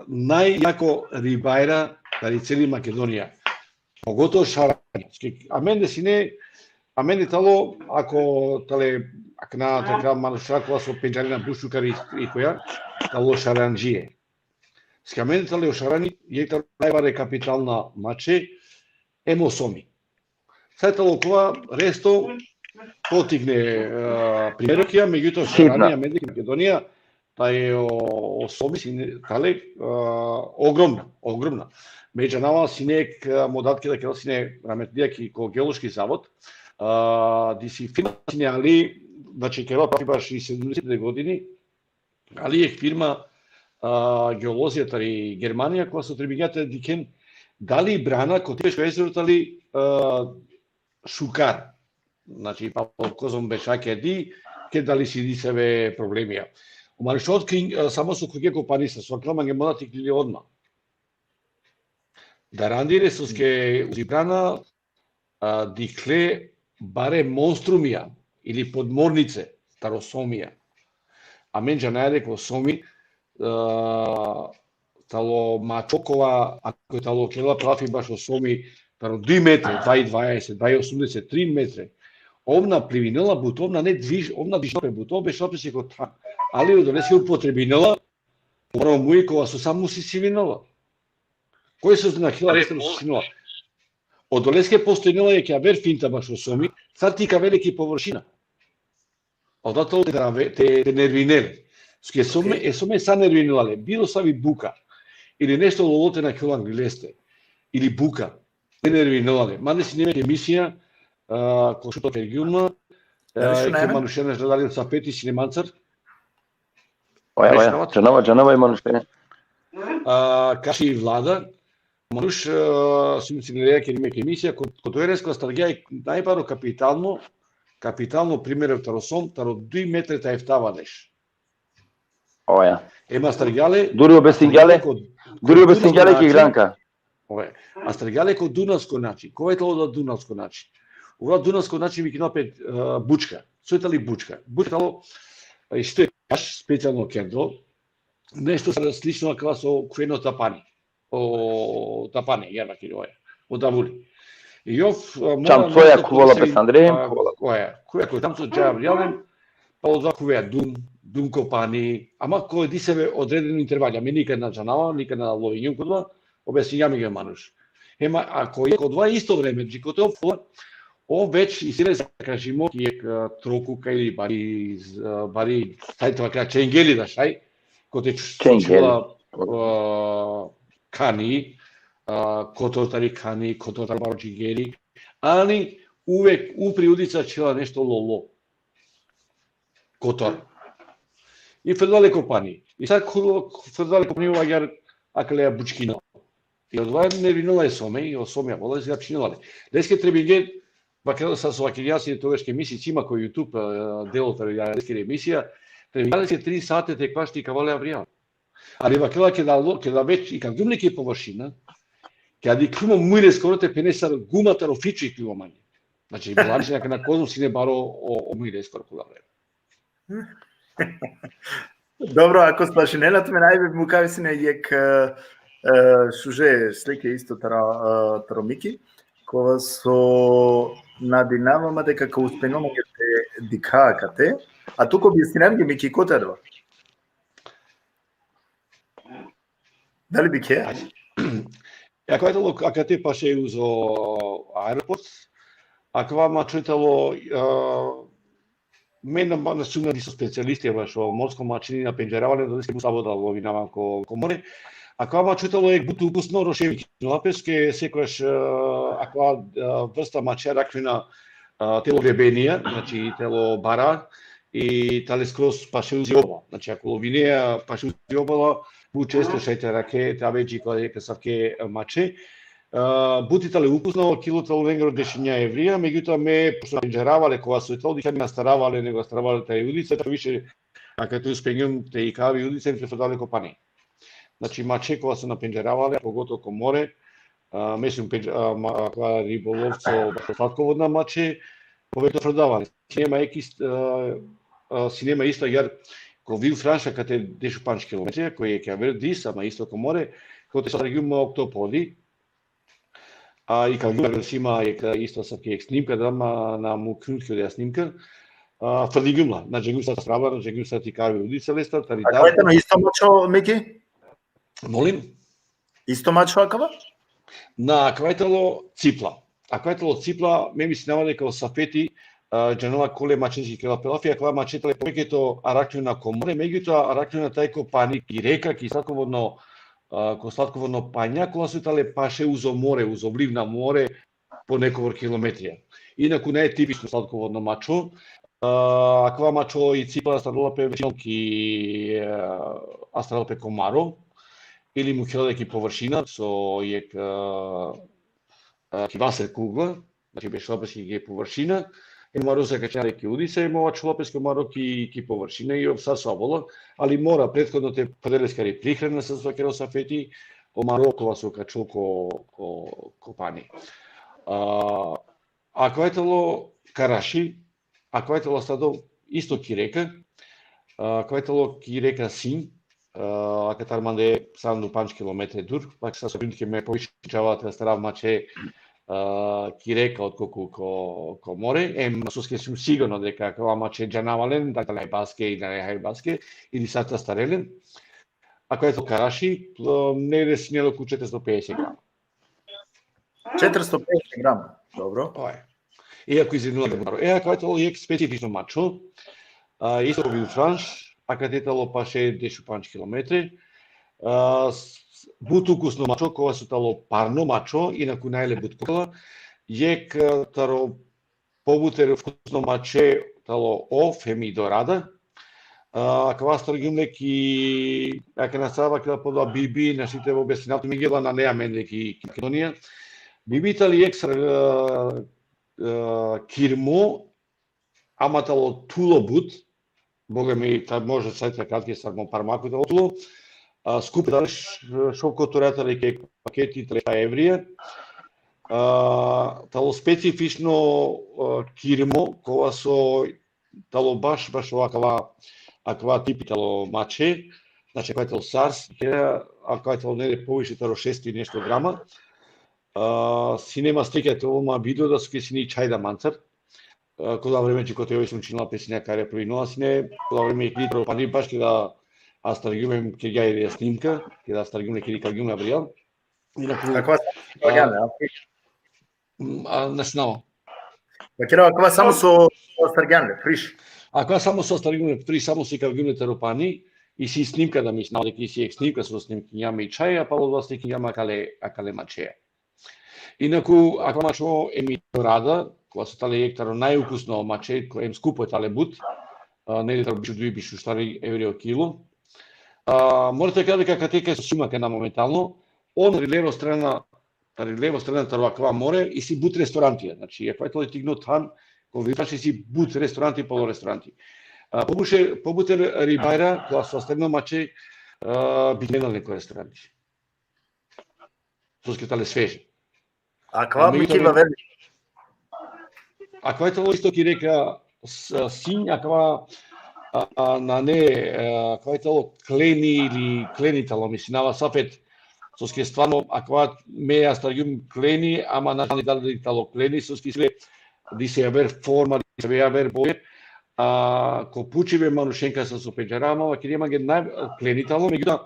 Najjako ribajra tari celi Makedonija. Pogotovo šaranja. Amende sine, amende talo, ako tale, akana takra manuša kova so pendžarena bušukari i koja, talo šaranđije. Ske amende tale o šarani, jek talo najbare kapitalna mače, em o somi. Sa talo kova resto potigne, a, primero kija, megjutoa šarani, amende ki Makedonija, taj o, o somi sine, tale, a, ogromna, ogromna. Me džanava sine jek, a, mo datke da kerela sine rahmetlija ki ko Geološki zavod, a, disi firma sine ali, znači, kerela prafi baši sedumdeset godini, ali jek firma, a, geolozija tari Germanija, kova so trebingja te dikhen dali brana ko Tepeško jezero tali, a, šukar. Znači, pa kozom bešake di, ke dali si disave problemija. O manušot ki, a, samo so khuvgje ko pani sa, so akana mange mora te iklile odma. Darandire soske uzi brana, a, dikhle bare monstrumija ili podmornice taro somija. Amen džanaja deka o somi, a, talo mačo kova, ako talo kerela prafi bašo somi, taro duj metre, dva i dvaeset, dva i osumdeset, tri metre. Ov na plivinela but, ov na ne dviž, ov na dvižela pe but, ov bešela pe si ko than. Ali odoleske upotrebinela, moro muj kova so samo si sivinela. Koj so znakhela, so sivinela. Odoleske postojnela jek javer finta bašo somi, sar ti ka vele ki površina. Oda to te, te, te nervinel. Ske some, e some sa nervinela le, bilo savi buka, ili nešto lolo te nakhela anglileste, ili buka, te nervinela le. Mande sine jek emisija, a, ko Šuto Kergjuma, a, ke manušena žadali sa peti sine mancar. Oja, oja, džanava, džanava i manušena. A, kaši vlada, manuš, a, sine sine jek emisija, ko, ko to je resko stargja najbaro kapitalno, kapitalno primer taro som, taro duj metre ta eftavadeš. Oja. Ema stargjale. Duri obestingjale. Duri obestingjale ki granka. Ove, a stargjale ko dunavsko način. Kova je talo da dunavsko način? Ova dunavsko način vikina pe, e, bučka. So je tali bučka? Bučka talo, e, isto je baš specijalno kerdo, nešto slično akava so kuveno tapani. O tapani, ja vakeri oja. O davuli. I ov, e, mora, čamcoja kuvola pe sandre, kuvola. Oja, kuja ko čamco džaja vrijalen, pa odova kuvea dum, dum ko pani, ama ko disave odredeno intervali. Ame nikad na džanava, nikad na lovinjum kodova, objasninja mi ga manuš. Ema, ako je odova isto vreme, dži kote ov, ov već isi le zakažimo ki jek, e, trokuka ili bari, e, bari, saj te vakera čengeli da šaj, kote čučula, e, khani, e, kotor tari khani, kotor tari baro džingeri, ali uvek u priudica čhela nešto lolo. kotor. I frdela le ko pani. I sar ko frdela le ko pani, agjaar akale bučkino. I odova nervinela e Somi, i o Somi avela i zapčinela le. Leske trebinge, vakela, sa so vakergja sine togaš ki emisija, si ma ko YouTube, e, delo tari leskiri emisija, trebinge leske tri sate te kvaš te ikava le avrijal. Ali vakela, keda lo, keda već ikalgjum le ki površina, keda dikhljum o muj leskoro, te phene sar guma taro fičo iklilo mange. Znači, bilančno, akana kozom sine baro o, o muj leskoro kola vreme. Dobro, ako spašinena tumen, ajde, mukavi sine jekh, e, e, šuže slike isto taro, e, taro Miki, kova so nadinava ma deka ka uspejnel ma te dikha akate. A tu ka objasninen, Miki, kote adava? Dali dikhe? Ajde. E, akava tano akate paše uzo aeroport. Akava mačo tano, e, me na, na sum niso specijalisti bašo morsko mače, ni na pendžarava le, da se bu slabo da lovinava ko, ko more. Akava mačo tano jekh but ukusno, roševi kinova peske, sekojaš, e, akava, e, vrsta mače arakhljona, e, telo grebenija, znači telo bara, i tale skroz paše uzi obala. Znači, ako lovinea paše uzi obala, but često šaj te arakhe, te ave dži ko asavke, e, mače. E, but i tale ukusno, kilo tano lengoro dešenja evrija, megjutoa me, pošto pendžarava le kova so i tano, dikha me astarava le, nego astarava le tari udica, pa više, akate uspengjum te ikav i udica, em te frdela le ko pani. Znači, mače kova so na pendžarava le, pogotovo ko more, a, me sum pendž-, a, ma-, akava ribolovco, bašo slatkovodna mače, povećno frdava le. Sine ma jekh ist-, a, a, sine ma isto, jer ko Villefranche akate dešupandž kilometre, ko jekh aver dis, ama isto ko more, kote so astaragjum oktopodi, a, ikalgjum, si ma jekh, isto asavke jekh snimka, da ma na mukhljum ki odoja snimka, a, frdingjum la, na džangjum sar te astarava, na džangjum sar te ikav i udica lestar, tari. Akava tano isto mačo, Miki? Molim? Isto mačo akava? Na, akava tano cipla. Akava tano cipla, me mislinava deka o Safeti, a, džanela kole mačenđe kerela pe lafi, akava mače tale povećeto arakhljona ko more, megjutoa arakhljona taj ko pani, ki reka, ki slatkovodno, a, ko slatkovodno panja, kola so tale paše uzo more, uzo vliv na more, po nekovor kilometrija. Inaku nane tipično slatkovodno mačo. A, akava mačo i cipla astarela pe većinom ki, a, astarela pe ko maro, ili mukhela le ki površina, so jekh, a, a, ki Wasserkugel, znači bešela peske ki površina, em o maro zakačinela le ki udica, em o ačhola peske o maro ki, ki površina i ov sar so avela, ali mora prethodno te frdel leskari prihrana, sar so vakerel o Safeti, o maro kova so kačilo ko, ko, ko pani. A, akava tano karaši, akava tano astado isto ki reka, a, akava tano ki reka Sinj, a, akatar mande sedam do pandž kilometre dur, pa sar so prilike me poviše džava te astarav mače, a, ki reka otko ko, ko, ko more, em soske sum sigurno deka akava mače džanava len, da li hajbaske i da li hajbaske, ili sar te astare len. Akava tano karaši, a, negde sine okolu četiristo pedeset grama. Četiristo pedeset grama, dobro. Oj. Iako izvinula da maro. E, akava tano jekh specifično mačo, a, isto Villefranche, akate tano paše dešupandž kilometre. A, s-, but ukusno mačo, kova so tano parno mačo, inaku nane le but kola. Jekh, a, taro pobuter ukusno mače tano ov, em i dorada. A, akava astargjum le ki, akana sava kila poda bibi, našti te objasninav tumen, gela nane amende ki, ki Makedonija. Bibi tano jekh sar, a, a, kirmo, ama tano thulo but, bogami, ta-, može sar te kratke sar mo parmaku tano thulo. A, skupo tano š-, šov kotora tano jekh paketi, tano štar evrija. A, tano specifično, a, kirmo, kova so tano baš, baš akava, akava tipi tano mače, znači akava tano sars, akava tano negde poviše taro šesto i nešto grama. A, sine ma slike, te ovel ma video, da so ki sine i čhaj da mancar. A, kola vreme dži kote oj sum činela pe sine, kare provinula sine, kola vreme i kidi taro pani baš keda astargjum em kergja i snimka, keda astargjum le, keda ikalgjum avrijal. Inaku, akava, a, a, na snao. Vakerava, akava samo so, so astargjan le, friš. Akava samo so astargjum le, friš, samo so ikalgjum le taro pani, isi snimka, da, mislinava deka isi jekh snimka so snimkingjam i čhaj, a palo odova snimkingjam akale, akale mačeja. Inaku, akava mačo em i dorada, kova so tale jekh taro najukusno mače, ko-, em skupo tale but, a, negde taro biš u duj, biš u štar evri o kilo. A, mora te kera deka kate kaj so sijum akana momentalno, on tari levo strana, tari levo strana taro akava more, isi but restorantija. Znači, akava tano tikno than, ko Villefranche isi but restoranti, palo restoranti. A, pobuter, pobuter ribajra, kola so asterne mače, a, bidena len ko restoranti. Soske tale sveže. Akava mi ki vaveli. Akava tano isto ki reka s-, sinj, akava, a, a, nane, a, akava tano kleni ili kleni tano, mislinava safet, soske stvarno, akava me astargjum kleni, ama na džanav dali tano kleni, soske isi le disave javer forma, disave javer boje, a, ko pučibe manušenka sa so pendžarava, ama kiri mange naj-, kleni tano, megjutoa,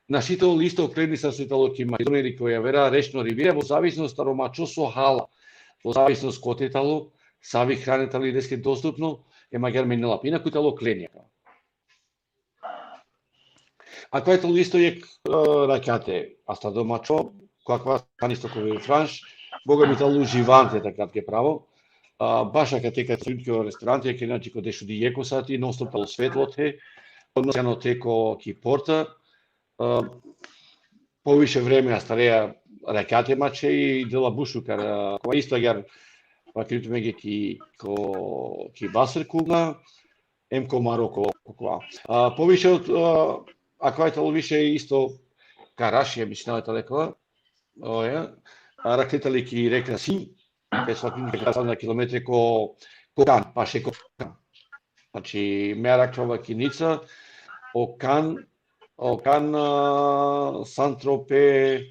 našti tano isto kleni sa so tano ki Makedonija ili ko javera rešno rivira, vo zavisnost taro mačo so hala, vo zavisnost kote tano, savi hrane tali leske dostupno, em agjaar menela pe. Inaku tano kleni. Akava tano isto jekh, e, rakjate, astardo mačo, ko akava than isto ko Villefranche, boga mi tano uživante, te kerav tuke pravo. A, baš akate kaj so sijum ko restoranti, kaj inače ko dešuduj jekh o sati, non stop tano svetlo te, odnosno te ko ki porta, a, poviše vreme astareja rakjate mače i dela but šukar, a, kova isto agjaar, vakergjum tumenge ki, ko, ki Wasserkugla, em ko Maroko, ko kova. A, poviše od, a, akava tano više isto karašija, mislinava tale kova, oja, a, rakle tale ki reka Sinj, pe so ki reka sa na kilometre ko, ko Kan, paše ko Kan. Znači, me arakhlava ki Nica, o Kan, o Kan, a, Saint-Tropez,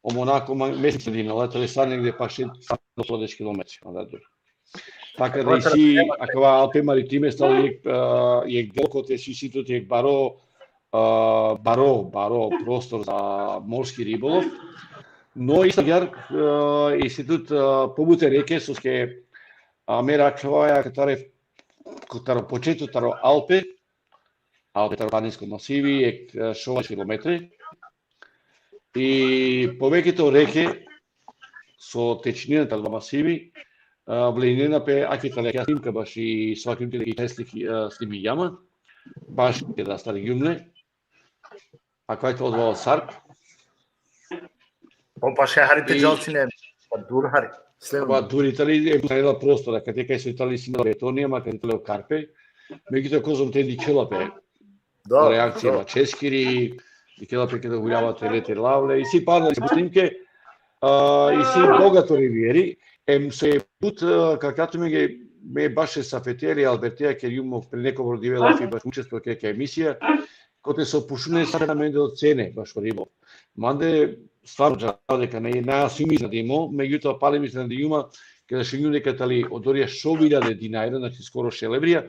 o Monaco, ma, me sredina, ola tale sa negde paše sa deš kilometri, onda dur. Taka da isi, akava Alpes Maritimes tano jekh, a, jekh delo kote isi tut jekh baro, a, baro, baro prostor za morski ribolov. No, isto agjaar, a, isi tut, a, pobuter reke, soske, a, me arakhljavaja taro, taro početo, taro Alpe, Alpe taro planinsko masivi, jekh, e, šov kilometri. I poveke taro reke, so tečinena taro masivi, e, vlinena pe, ake tale akija snimka baši, so vakergjum tuke, i te sliki, e, snimingja ma, baš keda astargjum le. Akava tano odova sar. O paše hari te džal sine, pa dur hari. Slem. Pa dur i tali, e, tali la prostora, kate kaj so i tali sine betonija, ma kate tali o karpe. Megjutoa kozom te dikhela pe. Da, reakcija da. Mačeskiri, dikhela pe keda huljava te le te lav le, isi pana snimke, a, isi bogato rivieri, em so e but, a, ka kerav tumenge, me baš e Safetea ili Albertea kergjum pre nekobor dive lafi baš učestvovake ki emisija, kote so pučljen sa amende o cene bašo ribolov. Mande stvarno džanav deka na, na sijum iznenadimo, megjutoa palem iznenadingjum ma keda šungjum deka tali odorija šov iljade dinarja, znači skoro šel evrija,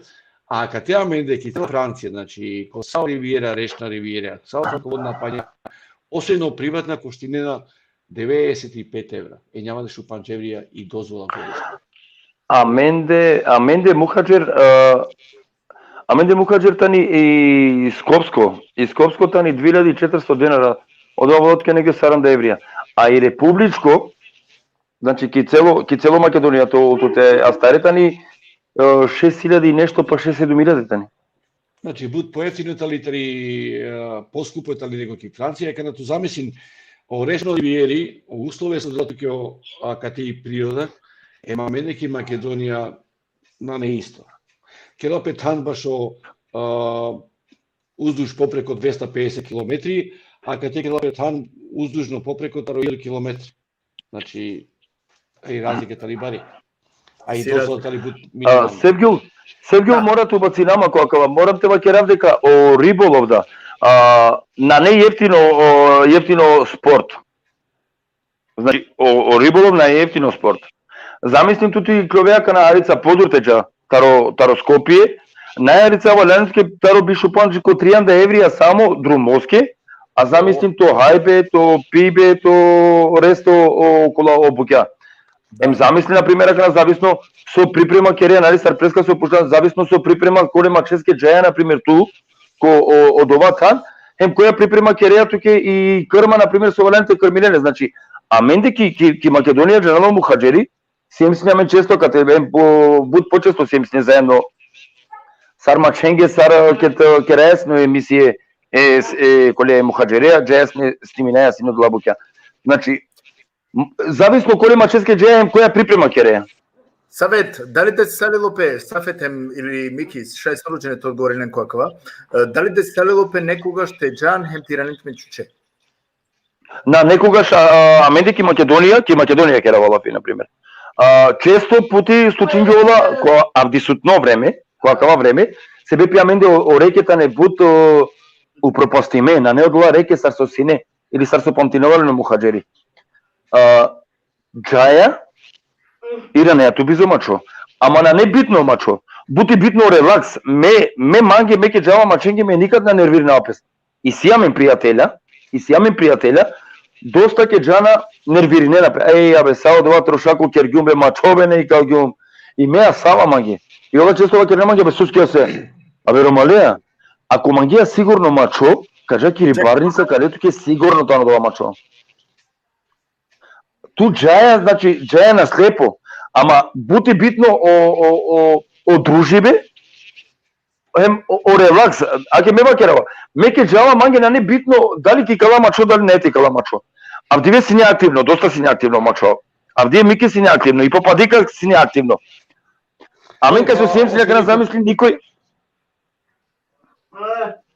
a kate amende ki cela Francija, znači ko sa o riviera, rešna riviera, sa o slatkovodna panja, osebno privatna, koštinena devedeset i pet evra. E, njavan dešupandž evrija i dozvola godišnja. Amende, amende Muhadžer, e, amende Muhadžer tani i Skopsko, i Skopsko tani dve iljadi četiristo dinara, odova tuke negde saranda evrija. A i republičko, znači ki celo, ki celo Makedonija, to, to te astare tani, e, šest iljadi i nešto, pa šest, sedum iljadi tani. Znači, but poeftino tali, tali, e, poskupo tali nego ki Francija, keda tu zamislin o rešno rivieri, o uslove so dela tuke, o, a, kate i priroda, em amende ki Makedonija nane isto. Keda pe than bašo, a, uzduž popreko dvesta pedeset kilometri, a kate keda pe than uzdužno popreko taro iljadu kilometri. Znači, i razlika tali bari. A i dozvola tali but minimalno. A, Sevgjul, Sevgjul, da, mora te ubacinav ma ko akava, moram te vakerav deka o ribolov da, a, nane jeftino, o, jeftino sport. Znači, o, o ribolov nane jeftino sport. Zamislin tu te ikljove akana harica podur te dža, taro, taro Skopje, nane harica valjani tuke taro bišupandž ko trianda evrija samo drumoske, a zamislin to hajbe, to pibe, to resto okola o bukja. Em zamislin, na primer, akana zavisno so priprema kerea, nali, sar preska so pučljan, zavisno so priprema kole mačeske džaja, na primer, tu, ko, o, odova than, em koja priprema kerea tuke i krma, na primer, so valjani te krminen le. Znači, amende ki, ki, ki Makedonija, džanela o Muhadžeri, siem sine amen često kate, em po, but počesto siem sine zaedno Sar mačhenge, sar, e, ked, e, keraja sine o emisie, e, s-, e, kole muhadžereja, džaja sine, sniminaja sine odola bukja. Znači, m-, zavisno kole mačheske džaja hem koja priprema kereja. Savet, dali desisalo pe, Safet hem ili Mikis, šaj so ručene te odgovorinen ko akava, e, dali desisalo pe nekogaš te džan hem te iranen tumen čuče? Na, nekogaš, a, a, amende ki Makedonija, ki Makedonija kerava lafi, na primer. A, često puti slučingjola, ko avdisutno vreme, ko akava vreme, sebepi amende o, o reke tane but, o, upropastime, nane odola reke sar so sine, ili sar so pamtinela len o muhadžeri. A, džaja, iraneja tu bizo mačho. Ama nane bitno mačho. But i bitno relaks. Me, me mange, me ked džava mačhenge, me nikad na nervirinava pes. Isi amen prijatelja, isi amen prijatelja, dosta ked džana nervirinena pe. Ej, abe, sa odova trošako kergjum be, mačho be, ne ikalgjum. I me asava mange. I ola često vakerena mange, be, suske se. Abe, romaleja, ako mangea sigurno mačho, ka dža ki ribarnica, kale tuke sigurno tano odova mačho. Tu džaja, znači, džaja na slepo, ama but i bitno o, o, o, o družibe, hem o, o relaks, ake me vakerava, me ked džava mange nane bitno dali ka ikala mačho, dali nane ka ikala mačho. Avdive sine aktivno, dosta sine aktivno mačho. Avdive Miki sine aktivno, i Papadika sine aktivno. Amen kaj so siem sine akana, zamisli, nikoj,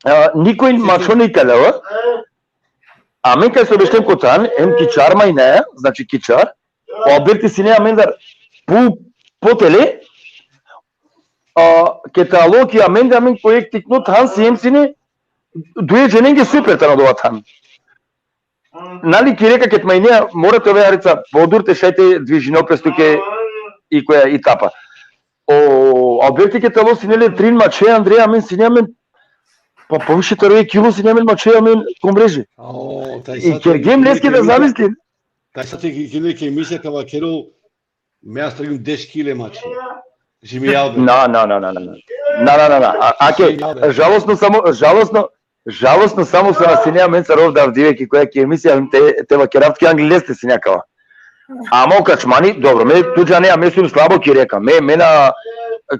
a, nikoj mačho na ikala, a? Amen kaj so bešlem ko than, em kičar ma ine, znači kičar, o Alberti sine amendar pu, potele, a, ked alo ki amende, amen ko jekh tikno than siem sine, duje dženenge super tano odova than. Nali, ki reka ked ma ine, mora te ove harica podur te šaj te dvižinol pes tuke i koja i tapa. O Alberti ked alo sine le trin mačhe, andre, amen sine amen, pa poviše taro jekh kilo sine amen mačhe, amen ko mreže. O, taj I sad kergjem ki-, leske da ki-, zamisli. Taj sad ki-, ki-, ki emisija ka vakerol, me astregum deš kile mačhe. Žimi Albert. Na, na, na, na, na, na. Na, na, na, na. A, ake, Žimi Albert. Žalosno samo, žalosno, žalosno samo so na sine amen sar ov avdive ki koja ki emisija, te, te vakerav tuke, angli leste sine akava. Ama o Kačmani, dobro, me tu džanea, me sum slabo ki reka, me, me na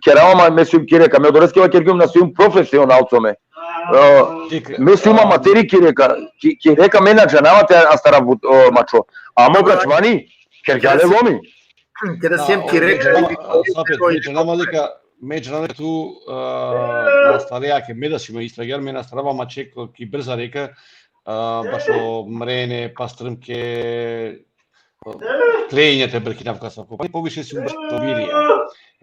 kerava, ama me sum ki reka, me odoleske vakergjum, na sum profesionalco me. E, Čekaj, me sum a, amateri ki reka, ki, ki reka me na džanava te astarav but, o, mačho. Ama o Kačmani, kergja le lomi. Keda Da, siem o, ki reka, me džanava, a, Safet, me džanava deka, me džanava tu, a, na astarea, ake me da sum istragjar, me na astarava mačhe ko, ki brza reka, a, bašo mrene, pastrmke, a, trenja te brkinav kas ko. Pa poviše sum bašo virja,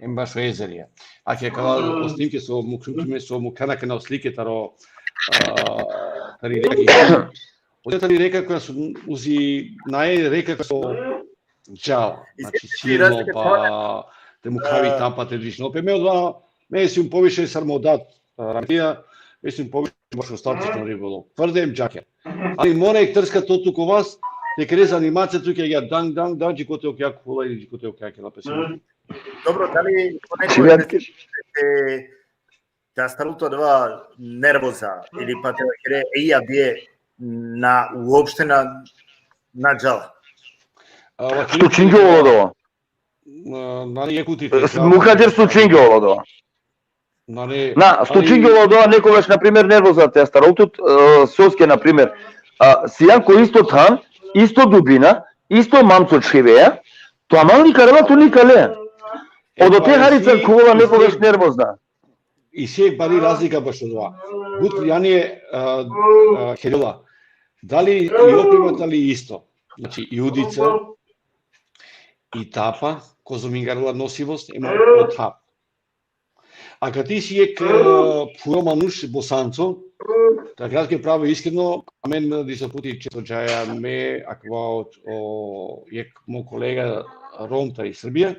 em bašo ezerja. Ake akala o snimke so mukhlum tumen, so mukhlana akana o slike taro, a, tari reka ki, o tari reka koja so uzi, nane reka koja so džala. Znači, Izvinite, cirno, razlika pa te mukhavi, a, tapa te dvižinol pe. Me odova, me sum poviše sar mo dad, a, Rametija, me sum poviše bašo statično ribolov. Tvrdem džaker. Ali mora jekh trska to tu ko vas, te kere zanimacija tuke, ja, dang, dang, dang, dži kote okja kula ili dži kote okja kela pese. Dobro, dali ko neko Živjeti. te te astarol tut odova nervoza, ili pa te vakere, ej, avdive na, uopšte na, na džala. A, vakere, Slučingjola odova. A, nane, jekh puti te, Muhadžer, slučingjola odova. Nane, Na, ali slučingjola odova nekogaš, na primer, nervoza te astarol tut, e, soske, na primer, a, sian ko isto than, isto dubina, isto mamco čhiveja, to amal nikarela, tu nikale. E, Odote pa harica isi, khuvela isi nekogaš nervozna. Isi jekh bari razlika bašo odova. But jani, a, a, khelela. Dali i oprema, dali isto. Znači, i udica, i tapa, kozom ingarela nosivost, em o thav. A kad isi jekh, a, phuro manuš bosanco, ta kratke pravo iskreno, amen diso puti često džaja me, akava o, o, jekh mo kolega Rom tari Srbija,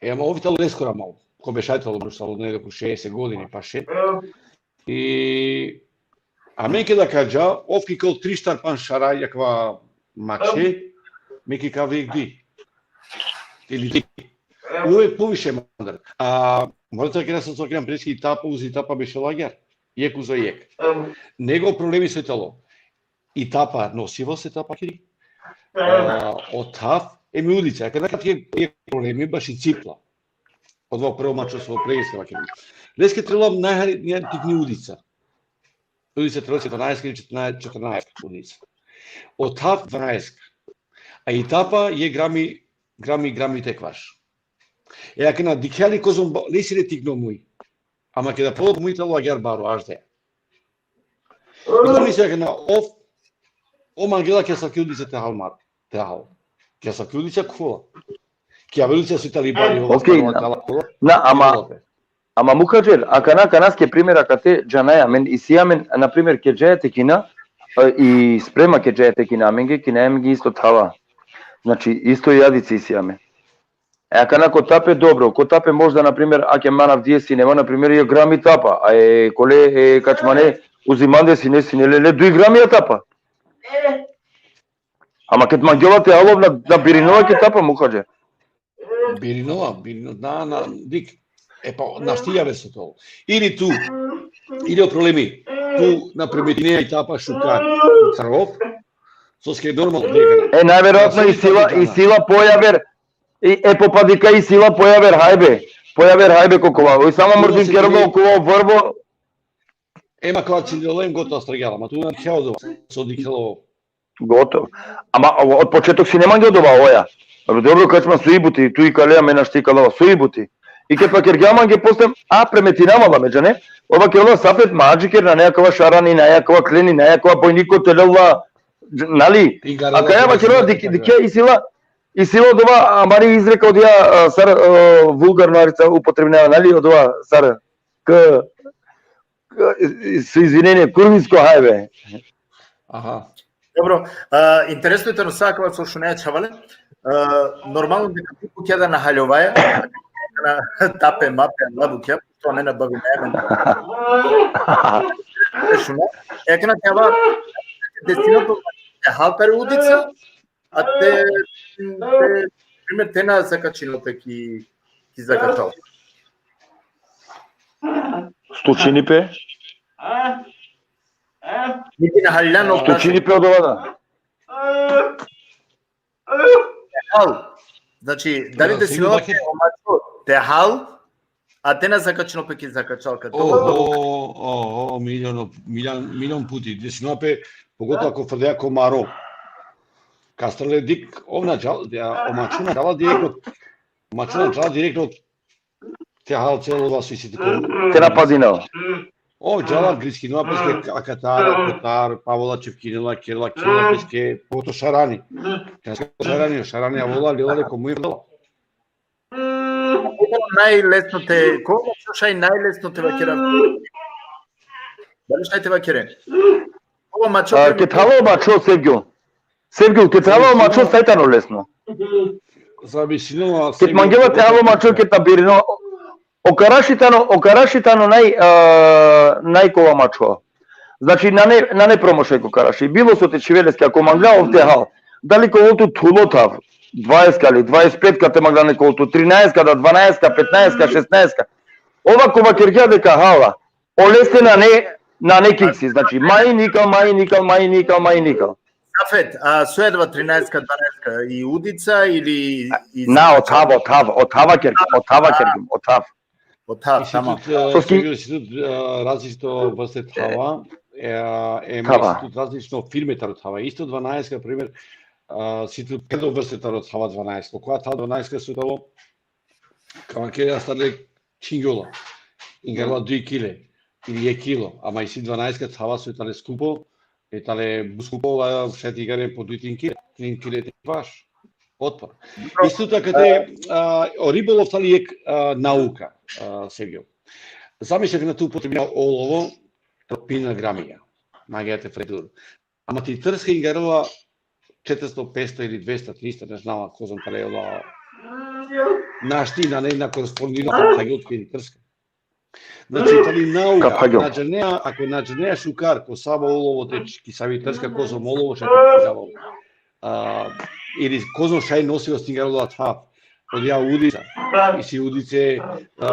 E, ama ov tano leskoro amal. Ko bešaj tano, tano negde oko šeeset godine, pa še. I, a me keda ka dža, ov ka ikalel tri, štar, pandž šara jakava mače, me ka ikav jekh di. Ili tri. Uvek poviše mandar. A, mora te vakera so, so kena preski tapa, uzi tapa bešela agjaar. Jekh uzo jekh. Nego problemi so tano. I tapa nosivost, e tapa kiri. A, o thav, em i udica. Kada kad je, je problemi baši cipla. Odova prvo mačo so pre isto vakeri. Leske trebela najhari, ne, tikni udica. Udica trebela dvanaeska ili četrnaeska, četrnaeska udica. O thav dvanaeska. A i tapa jekh grami, grami, grami te ekvaš. E akana dikhea li kozom ba-, lesi le tikno muj. Ama keda polo muj talo agjaar baro, ažde. Znači, misija akana, ov, ov mangela ki asavki udica te hal mar, te hal. Ki asavki udica kola. Ki aver udica so tali bari, ov, okej, talo, na. Talo kola. Na, ama, kola pe. Ama Muhadžer, akana, akanaske primera kate džanaja, amen isi amen, na primer, ke džaja te kina, e, i sprema ke džaja te kina, amenge, kina amenge isto thava. Znači, isto jadice isi amen. E, akana ko tape dobro, ko tape možda, na primer, ake man avdive sine ma, na primer, e grami tapa, a e kole, e kačmane, uzi mande sine, sine le, le duj grami tapa. Ama ked mangela te hal ov, na, na birinela ki tapa, Muhadžer. Birinela, birinela, na, na, dik, e pa, našti aver so to. Ili tu, ili o problemi, tu na primetinea i tapa šukar, karov, soske normalno, dik. E, najverojatno isi la, isi la pojaver, i, e, po pa dika isi la pojaver hajbe, pojaver hajbe ko kova. Oj samo mrzim kerela kova vrvo. Ema kova činilo em gotovo astragela, ma tu na kheo do, so dikhelo. Gotovo. Ama o-, od početok sine mange odova, oja. Dobro, kačma, soj buti, tu ikale, amen našti ikalava, soj buti. I ked vakergja mange posle, a primetinava la me, džane, ova kerela sapet ma adžiker, nane akava šarani, nane akava kleni, nane akava bojniko te lela, dž-, nali? Ingarela. A kaj vakerela, dik-, dikhe, isi la, isi la odova, amari izreka odija, a, sar, a, vulgarno harica upotrebinava, nali, odova, sar, k-, k-, s-, izvinjenje, kurvinsko hajbe. Aha. Dobro, a, interesno je tano sa akava so šunaja čhavale. A, normalno deka tu bukja da na haljovaja, na tape mape, na bukja, to ne na bavinaja amen. Šuna. E, akana te ava, desina to, te hal tari udica, a te, te, primer, te na zakačinel pe ki, ki zakačal. Slučini pe? Niti na haljan o. Slučini pe odova da. Te hal. Znači, dali te silo te o mačo te hal, a te na zakačinel pe ki zakačalka. O, o, o, o, milion, milion, milion puti. Desina pe, pogotovo ako frdeja ko maro. Kastarle dik, ov na džal, ja, o mačo na džala direktno, mačo na džala direktno, te hal celo vas isi tiko. Te na pazinel. O, džala griskinela peske akatar, kotar, pa avola čevkinela, kerela, kerela peske, po to šarani. Peske šarani, šarani avola, lela le ko muj. Najlesno te, kova mačo šaj najlesno te vakera? Dali šaj te vakere? Kova mačo. A, ked hal o mačo, Sevgjul. Sevgjul, ked hal o mačo, saj tano lesno. Zavisinela. Ked mangela te hal o mačo, ked na birinela. O karaši tano, o karaši tano naj, a, naj kova mačo. Znači, nane, nane promašaj ko karaši. Bilo so te čhive leske, ako mangla ov te hal. Dali ka ovel tut thulo thav, dvaeska ili dvaeset petka te mangla, neka ovel tut trinaeska, da dvanaeska, petnaeska, šesnaeska. Ov ako vakergja deka hal la, oleste nane, nane kiksi. Znači, maj nikal, maj nikal, maj nikal, maj nikal. Safet, a so adava trinaeska, dvanaeska, i udica ili i... Na, o thav, o thav, o thav vakergjum, o thav vakergjum, o thav. O thav, tamam. Isi tut, e, soske isi tut, e, različito vrste thava, e, e, thava. Isi tut različno firme taro thava. Isto dvanaeska, primer, e, isi tut peto vrste taro thava dvanaeska. Kola thava dvanaeska so talo, ka vakere, astarle čhingjola. Ingarela duj kile ili jekh kilo, ama isi dvanaeska thava so tale skupo, e tale skupo, la šaj te ingare po duj trin kile, trin kile te paš. Otpor. Isto taka te, a, o ribolov tali jekh, a, nauka, a, Sergio. Zamisli akana tu upotrebina olovo, tropina gramija. Magea te fredur. Ama ti trska ingarela četiristo, petsto ili dvesta, trista, ne znam, kozom tale ola. Našti, nane, na korespondira, tagi utkin trska. Znači, tali nauka, ako na džanea, ako na džanea šukar, ko savo olovo te č-, ki savi trska, kozom olovo, šaj te džava. A, ili kozom šaj nosi o stingarela thav. Odija udica. Isi udice, a,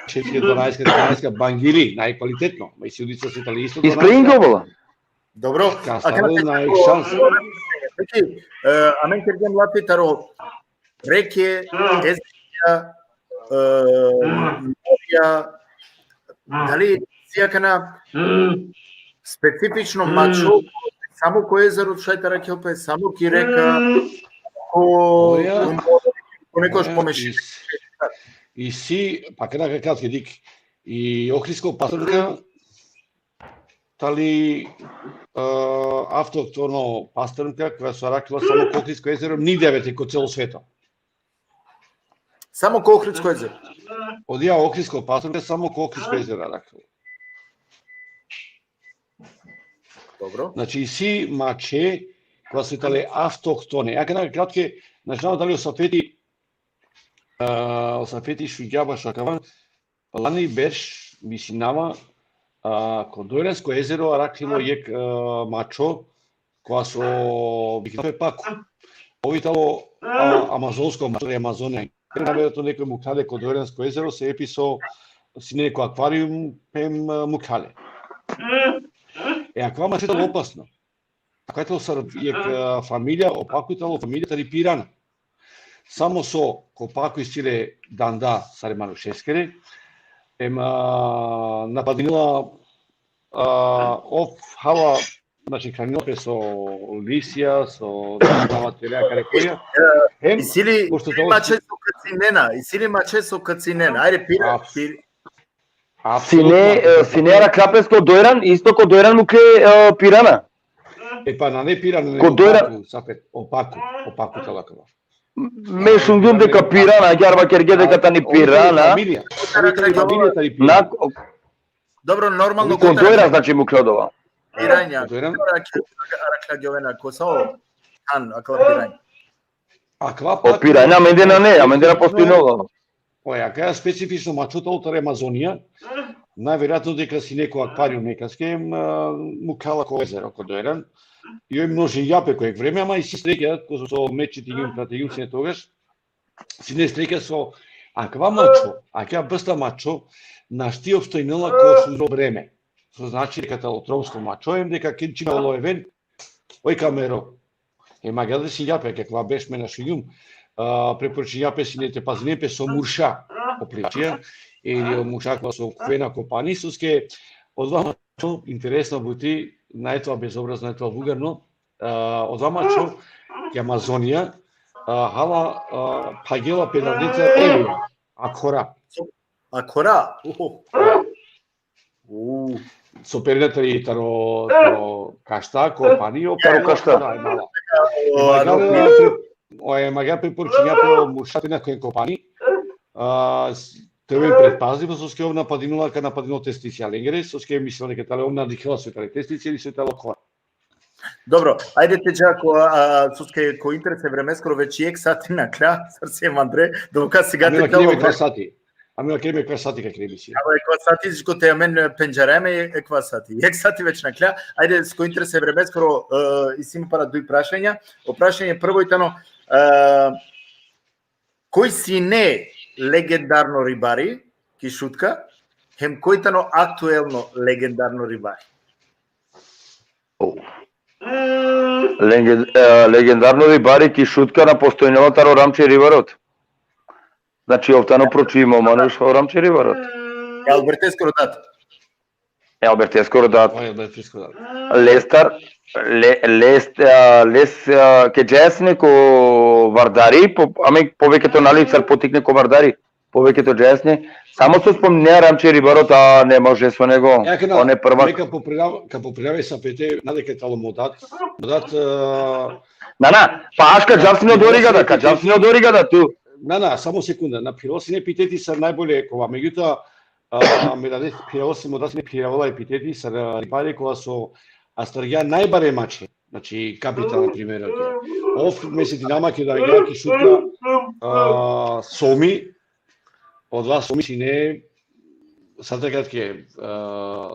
šeske, dvanaeska, dvanaeska, bangiri, najkvalitetno. Ma isi udica so tali isto. Ispringo bola. Dobro. Ka stavol na šansa. Znači, e, amen kergjem lafi taro reke, ezgija, e, morja, dali si akana specifično mačho, samo ko jezero šaj te arakhel pe, samo ki reka, ko, Oja. Ko more, ko nekoš Oja, pomešanje. i s-, i si, pa kada ka kratke dik, i Ohridsko pastrmka, tali, e, autohtono pastrmka, koja so arakhela samo ko Ohridsko jezero, nigde već ko celo sveto. Samo ko Ohridsko jezero. Odija Ohridsko pastrmka, samo ko Ohridsko jezero arakhela. Dobro. Znači, i si mače, koja so tale autohtone. Ja, kada kratke, znači, dali o Safeti, a, o Safeti šugja baš akava, lani berš, misinava, a, ko Dojransko jezero arakhilo jek, a, mačho, koja so vikna pe paku. Ovi talo, a, amazonsko mačho, Amazonija. Najverojatno nekoj mukha le ko Dojransko jezero, sebepi so sine ko akvarium, hem, a, mukha le. E, akava mače talo opasno. Akava talo sar jek, a, familija, o paku talo familija tari pirana. Samo so ko paku isi le danda sar e manušeskere, em, a, napadinela, a, ov hala, znači, hranila pe so lisija, so dava telea, karekoja. Hem, Isi li, pošto isi li talo mače so kacinena, isi li mače so kacinena? Ajde, pira, A, pir-, apsolutno, Sine, e, sine arakhla pes ko Dojran, isto ko Dojran mukhle, e, pirana. E pa nane pirana, Ko nego Dojran- paku, Safet, o paku, o paku talo akava. Me šungjum deka pirana, agjaar vakergje deka tani Ovi tari pirana. Familija, ovi tari familija tari pirana. Na, o-, Dobro, normalno ko Dojran, znači, mukhle odova. Piranja. Ko Dojran. Arakhla, arakhla gjovena, ko sa o? Han, akala piranja. Akava O piranja, amende nane, amende na postojnela. Oja, akaja specifično mačho talo tari Amazonija, najverojatno deka sine ko akvarium nekaske, em, a, mukhala ko jezero, ko Dojran. I oj množinja pe ko jek vreme, ama isi sreća, ko so me čitigjum, pratigjum sine togaš, sine sreća so akava mačho, akava vrsta mačho, našti opstojnela ko sudro vreme. So znači deka talo tropsko mačho, em deka ked čime olo even, oj ka mero. E, magari sinja pe, akava berš me našungjum, a, preporučinja pe sine te pazinen pe so murša o plivačija, ili o murša koja so khuvena ko pani, soske odova mačho, interesno buti, nane talo bezobrazno, nane talo vulgarno, a, odova mačho, ki Amazonija, a, hala, a, phagela pe landeca, evo, akhora. Akhora? Uhu. U. So perena tari, taro, taro kašta, ko pani, o Taro kašta. Da, e mala. O, Magari, ano, o, e, magari preporučinja pe o murša te na khuven ko pani. A, s-, te oven predpazlivo, soske ov napadinela, ka napadinela testicija lengere, soske mislila deka tale ov na dikhela so tale testicija ili so tale akhora. Dobro, ajde te dža ko, a, soske ko interes e vremeskoro već jek sati nakhlja, sar si e mandre, doka siga Ami te vakerime talo. Ekva sati. Ami vakerime Ekva sati ka krimi si. Ama Ekva sati, ko te amen pendžareme, Ekva sati. Jek sati već nakhlja. Ajde, ko interes e vremeskoro, e, isi mi para duj prašanja. O prašanje prvo i tano, e, koj sine legendarno ribari, ki Šutka, hem koj tano aktuelno legendarno ribari. Lege-, e, legendarno ribari ki Šutka na postojnela taro Ramče Ribarot. Znači, ov tano pročimo manuš o Ramče Ribarot. E Alberteskoro dat. E Alberteskoro dat. Oj, Alberteskoro dat. Lestar, le, les, a, les, a, ke džaja sine ko Vardari, po, ame poveke to nali sar potikne ko Vardari. Poveke to džaja sine. Samo so spomnea Ramče Ribarot, a ne može so nego. Ja, kana, One prva. Neka popravlja, ka popravlja Safete, na deka talo mo dat. Mo dat, e, Na, na, pa aš ka džav sine odori gada, ka džav sine odori gada tu. Na, na, samo sekunda, na phirela sine epiteti sar najbolje kova, megjutoa, a, me dade phirela sine, mo dat sine phiravela epiteti sar, a, ribari kova so astargja najbare mače, znači kapital, na primer, okej. Ov me setinama ke da ki Šutka, a, Somi, odova Somi sine, sa te kratke, a,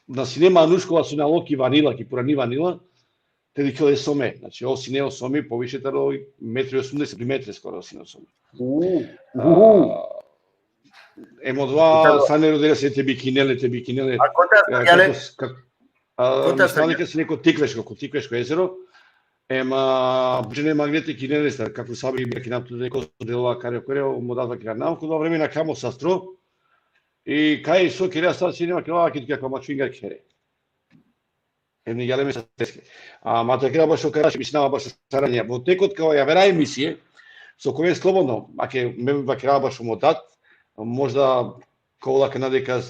na sine manuš kova so nalo ki Vanila, ki purani Vanila, te dikhel e Some. Znači, ov sine o Somi, poviše taro metri osumdeset, duj metri skoro sine o Somi. U. U. Em odova sa ne rodere se te bikinele, te bikinele. A kote E, astargjale? Kako s-, kak-, a, Kote mislava astargjale? Deka sine ko Tikveško, ko Tikveško jezero. Ema, budžene mangle te kinele sar, kako sabi bi kina tu de ko delova kare kore, o mo dad vakera na, ko vreme na kamo sastro. I kaj so kira sa sine vakela, ki tu kako mačinga kere. Em ni gale me sa teske. A, ma te kira bašo karaš, mislava bašo saranja. Bo te kot kao javera emisije, so kome slobodno, ake me vakera bašo mo dad, možda kola kana deka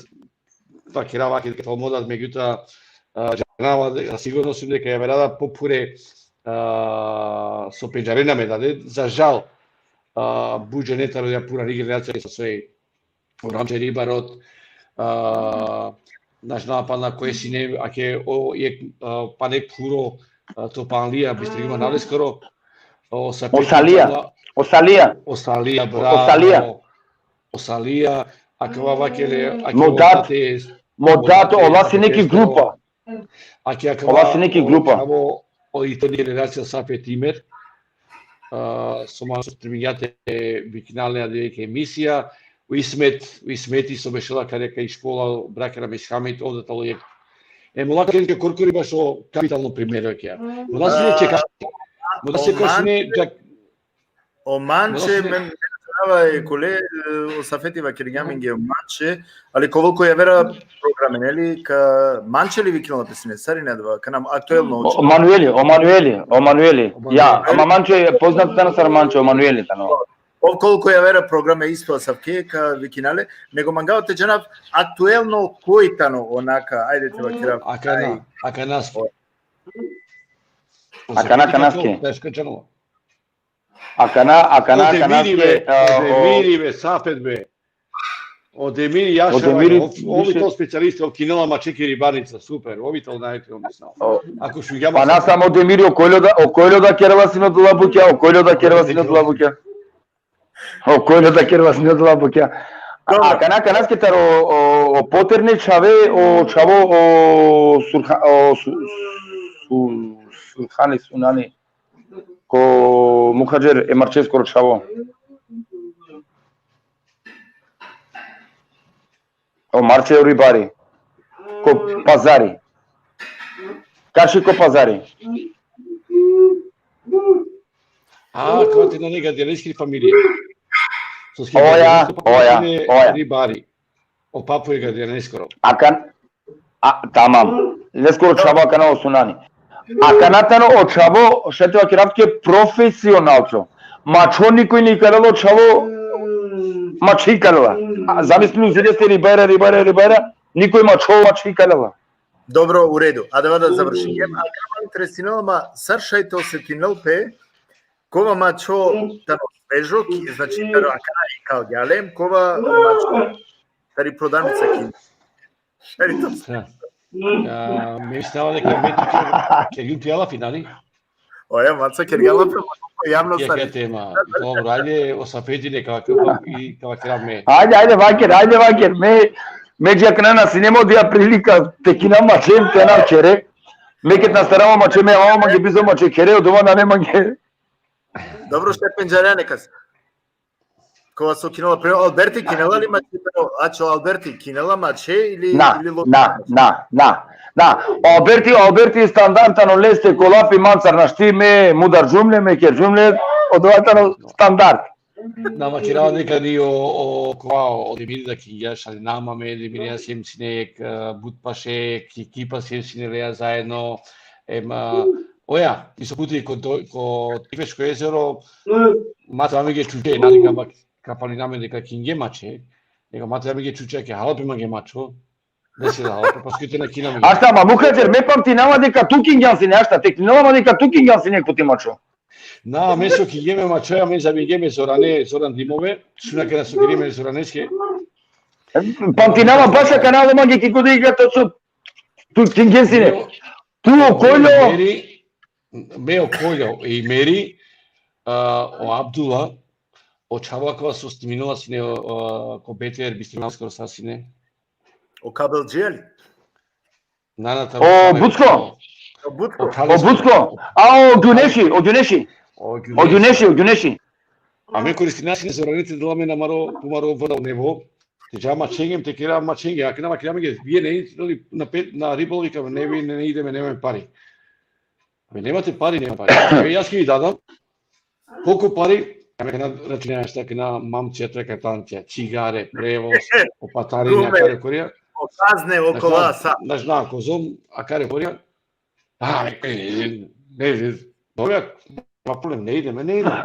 vakera vakit ka moda, međuta, a, džanava de-, sigurno sam deka javera da popure, a, so pendžarena me dade, za žal, a, budžene taro ja pura generacija sa soj o Ramče Ribarot, a, znaš na pa na koje sine, ake o, je, a, pa ne puro, a, to panlija, bistrima naleskoro, o sa O Salija, o Salija, o Salija, bravo. O Salija. O Salija, akava vakele, ake Mo o dat, tate, mo dat, o dat, ola si neki grupa. Ake akava, ola si neki grupa. Amo, o i to generacija sa petimer, a, so ma so triminjate vikinale adike emisija, u Ismet, u Ismeti so bešela kare ka i škola, brakera me Ishamit, ovde talo jek. E, mola ken ke korkori bašo kapitalno primero kja. Mola si ne čeka, mola si O ko sine, Manče, džak-, o Manče, Mola si ne- men, men zava e kole, e, o Safeti vakergja menge o Manče, ali koliko javera programe, neli, ka Manče li vikinela pe sine, sar ine adava, ka nam aktuelno O, o Manueli, o Manueli, o Manueli. O Manueli. Ja, ama Manče, poznat tano sar Manče, o Manueli tano. Ov koliko javera programe isto asavke, ka vikinale, nego mangava te džanav aktuelno koj tano onaka, ajde te vakerav. Akana, akanaske. O- Akana, akanaske. Teško čelo. Akana, akana, O Demiri akanaske, be, a, o o Demiri be, Safet be. O Demiri, ja O Demiri, ov, ovi više to specijalisti, ov kinela mače ki ribarnica, super, ovi to najte, ov mislava. O, Ako šungjam pa na samo o Demiri, o Koljo da, o Koljo da kerela sine odola bukja, o Koljo da kerela sine odola bukja. O Koljo da kerela sine odola bukja. A, Dobro. Akana, akanaske taro o, o poterne čhave, o čhavo, o Surha-, o Su-, Su-, Surhani Sunani, ko Muhadžer e Marčeskoro čhavo. O Marče o ribari. Ko pazari. Kaši ko pazari. A, kova te nane gadjaneskiri familija. Soske Oja, gadjanesko oja, sine oja. Ribari. O papu e gadjaneskoro. Akan, a, tamam. Leskoro čhavo akana o Sunani. Akana tano o čhavo, šaj te vakerav tuke, profesionalco. Mačho nikoj na ikalela, o čhavo mače ikalela. A, zamisli, uzeli ste ribara, ribara, ribara, nikoj mačho, mače ikalela. Dobro, u redu. Adava da završingjem. A kava interesinela ma, sar šaj te osetinel pe, kova mačho tano svežo, ki, znači, taro akana ikal gjalem, kova mačho tari prodavnica ki. Šaj to. Sa. A, me mislava deka me tu ke, ke ljuti ala finali. Oja, maca kergja lafi, javno Ke, sar. Ke tema. Dobro, ajde, o Safeti neka kava i kava kera me. Ajde, ajde, vaker, ajde, vaker. Me, me dži akana na sine mo dija prilika te kina mače, te na kere. Me ked na starava mače, me ava mange bizo mače kere, odova nane mange. Dobro, šaj pendžarja nekas. Kova so kinela, pre, Alberti kinela li mače, ačo Alberti kinela mače ili, Na, ili lo- na, na, na, na. Alberti, Alberti standard tano leste, ko lafi mancar našti, me mudardžum le, me kerdžum le, odova tano standard. Na, ma kera neka ni o, o, kova, o Demiri da kingjaš, ali nama me Demiri ja sem sine, e, but paše, ki, ki pa sem sine lea zajedno, em, a, oja, isto puti ko, ko Tikveško jezero, ma tamo ge čuče, nali ka, ka paliname deka kinge mače, nego ma tamo ge čuče, ke halape mange mačho, da si da halape, paske te na kina mange. Ašta, ma Muhadžer, me pamtinava deka tu kingjan sine, ašta, te kinela ma deka tu kingjan sine ko ti mačho. Na, me so kingjem e mačhoja, me zavingjem e Zorane, Zoran Dimove, suna kena so kingjem e Zoraneske. Pamtinava baš akana, alo mange ki kodi igra to so tu kingjen sine. Tu o Koljo. Meri, me o Koljo, i Meri, a, o Abdula, o čhavo kova so sniminela sine, o, o, ko B T R, bistrima skoro sa sine. O kabelđija li? Na, na, tamo O tamo je Bucko? O Butko. O Bucko. A o Gjuneši, o Gjuneši. O O Gjuneši, o Gjuneši. A me koristina sine Zoranite dela me namaro, pumaro vrlo nevo. Te dža mačengjem, te kera mačenge, akana vakera mange, vije ne, na pe-, na ribolovi ka ne, vije ne, ne ideme, nemam pari. Ме, немате пари, нема пари. Еве, јас ќе ви дадам. Колку пари? Ами, на рачунајаш така на мамче, трекатанче, цигаре, превоз, опатарина, Гуме. Каре Корија. O kazne, o kola, sa. Знаеш, на козом, а Каре Корија. А, не, не, не, добре, нема проблем, не идеме, не идеме.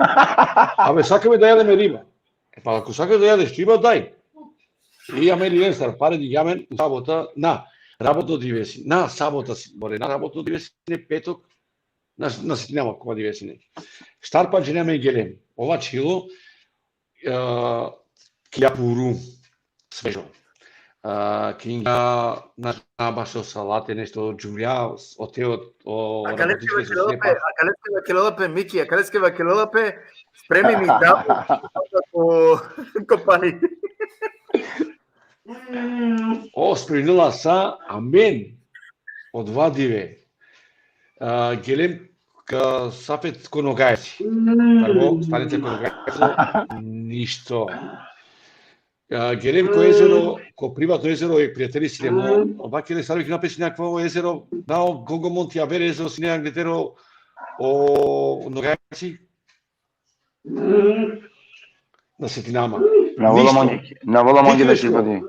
Абе, сакаме да јадеме риба. Е, па ако сакаш да јадеш риба, дај. И ја мени Ленстар, пари да ја мен у сабота, на работно дивеси, на сабота си, море, на работно дивеси, не петок, на, на сетинама кога дивеси не. Штар па джинеме гелем. Ова чило, е, кјапуру, свежо. А, кинга, на, на башо салате, нешто од джумља, од те од, о, A kaleske работичке со vakelola се pe, a kaleske vakelola pe, Miki, a kaleske vakelola pe, spremi mi da, ko, ko pani. О, спремила са, амен. Од вадиве. А, гелем ка Сафет ко Ногајци. Прво, станете ко Ногајци, ништо. А, гелем ко езеро, ко приватно езеро, и пријатели си немо. Оба ке не сарви кина песи некакво езеро, да, о, Гогомонти, а бере езеро си не Англетеро, о, Ногајци. На сетинама. Na vola Ништо. mangi, na vola mangi da Ништо. ti pati.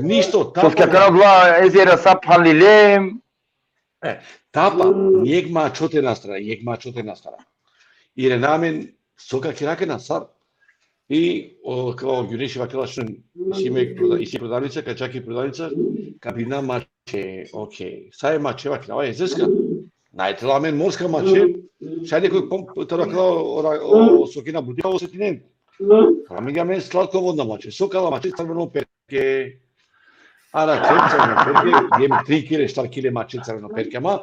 Ништо, Sos тапа. kakana vla ezera sa phanlilem. Е, тапа, нијек мачоте настара, нијек мачоте настара. И ренамен, со каки раке на сар. И о, као Ѓуриши вакела што си ме прода-, и си продавница, ка чаки продавница, ка бина маче, окей. Са е маче вакела, е зеска. Најтела мен морска маче, шајде кој пом-, тера као ора-, о, со кина будика осетинен. Ама ми ја мен сладко водна маче, со кала маче, црвено перке. А на црвено перке, ем три киле, штар киле маче црвено перке, ама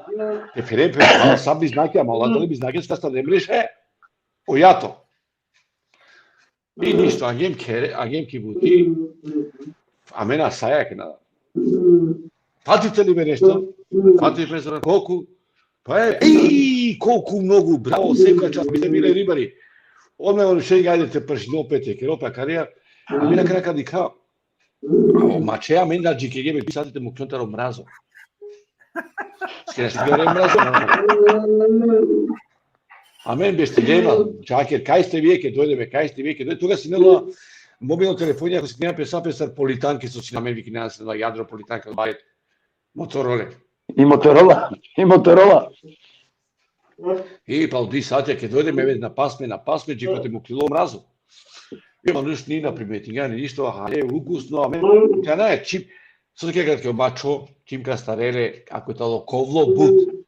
те фере пе, са би знаке, ама ладали би знаке, ска ста демреше, ојато. И ништо, а гем кере, а гем ки бути, а мен а саја кена. Фатите ли ме нешто? Фати пе за колку? Па е, еј, колку многу, браво, секоја част, би биле рибари. Одме он шега, ајде те прши до пете, керо па карија. А ми на крака дика, а, мачеа мен да джикеге ме писате му кјонтаро мразо. Скера си горе мразо. А мен беш ти лема, чакер, кај сте вие, ке дојдеме, кај сте вие, ке дојде. Тога си нела мобилно телефони, ако си нема песа, песар политанки, со си на мен вики нема се на јадро политанка, барет. Мотороле. I Motorola, i Motorola. И па од ди сати, ке дојдеме ве на пасме, на пасме, джикоте му клило мразо. И мануш ни на приметинга, ни ништо, аха, е укусно, а мен, ја не, чим, со ке кратко, мачо, чим ка стареле, ако тало ковло бут,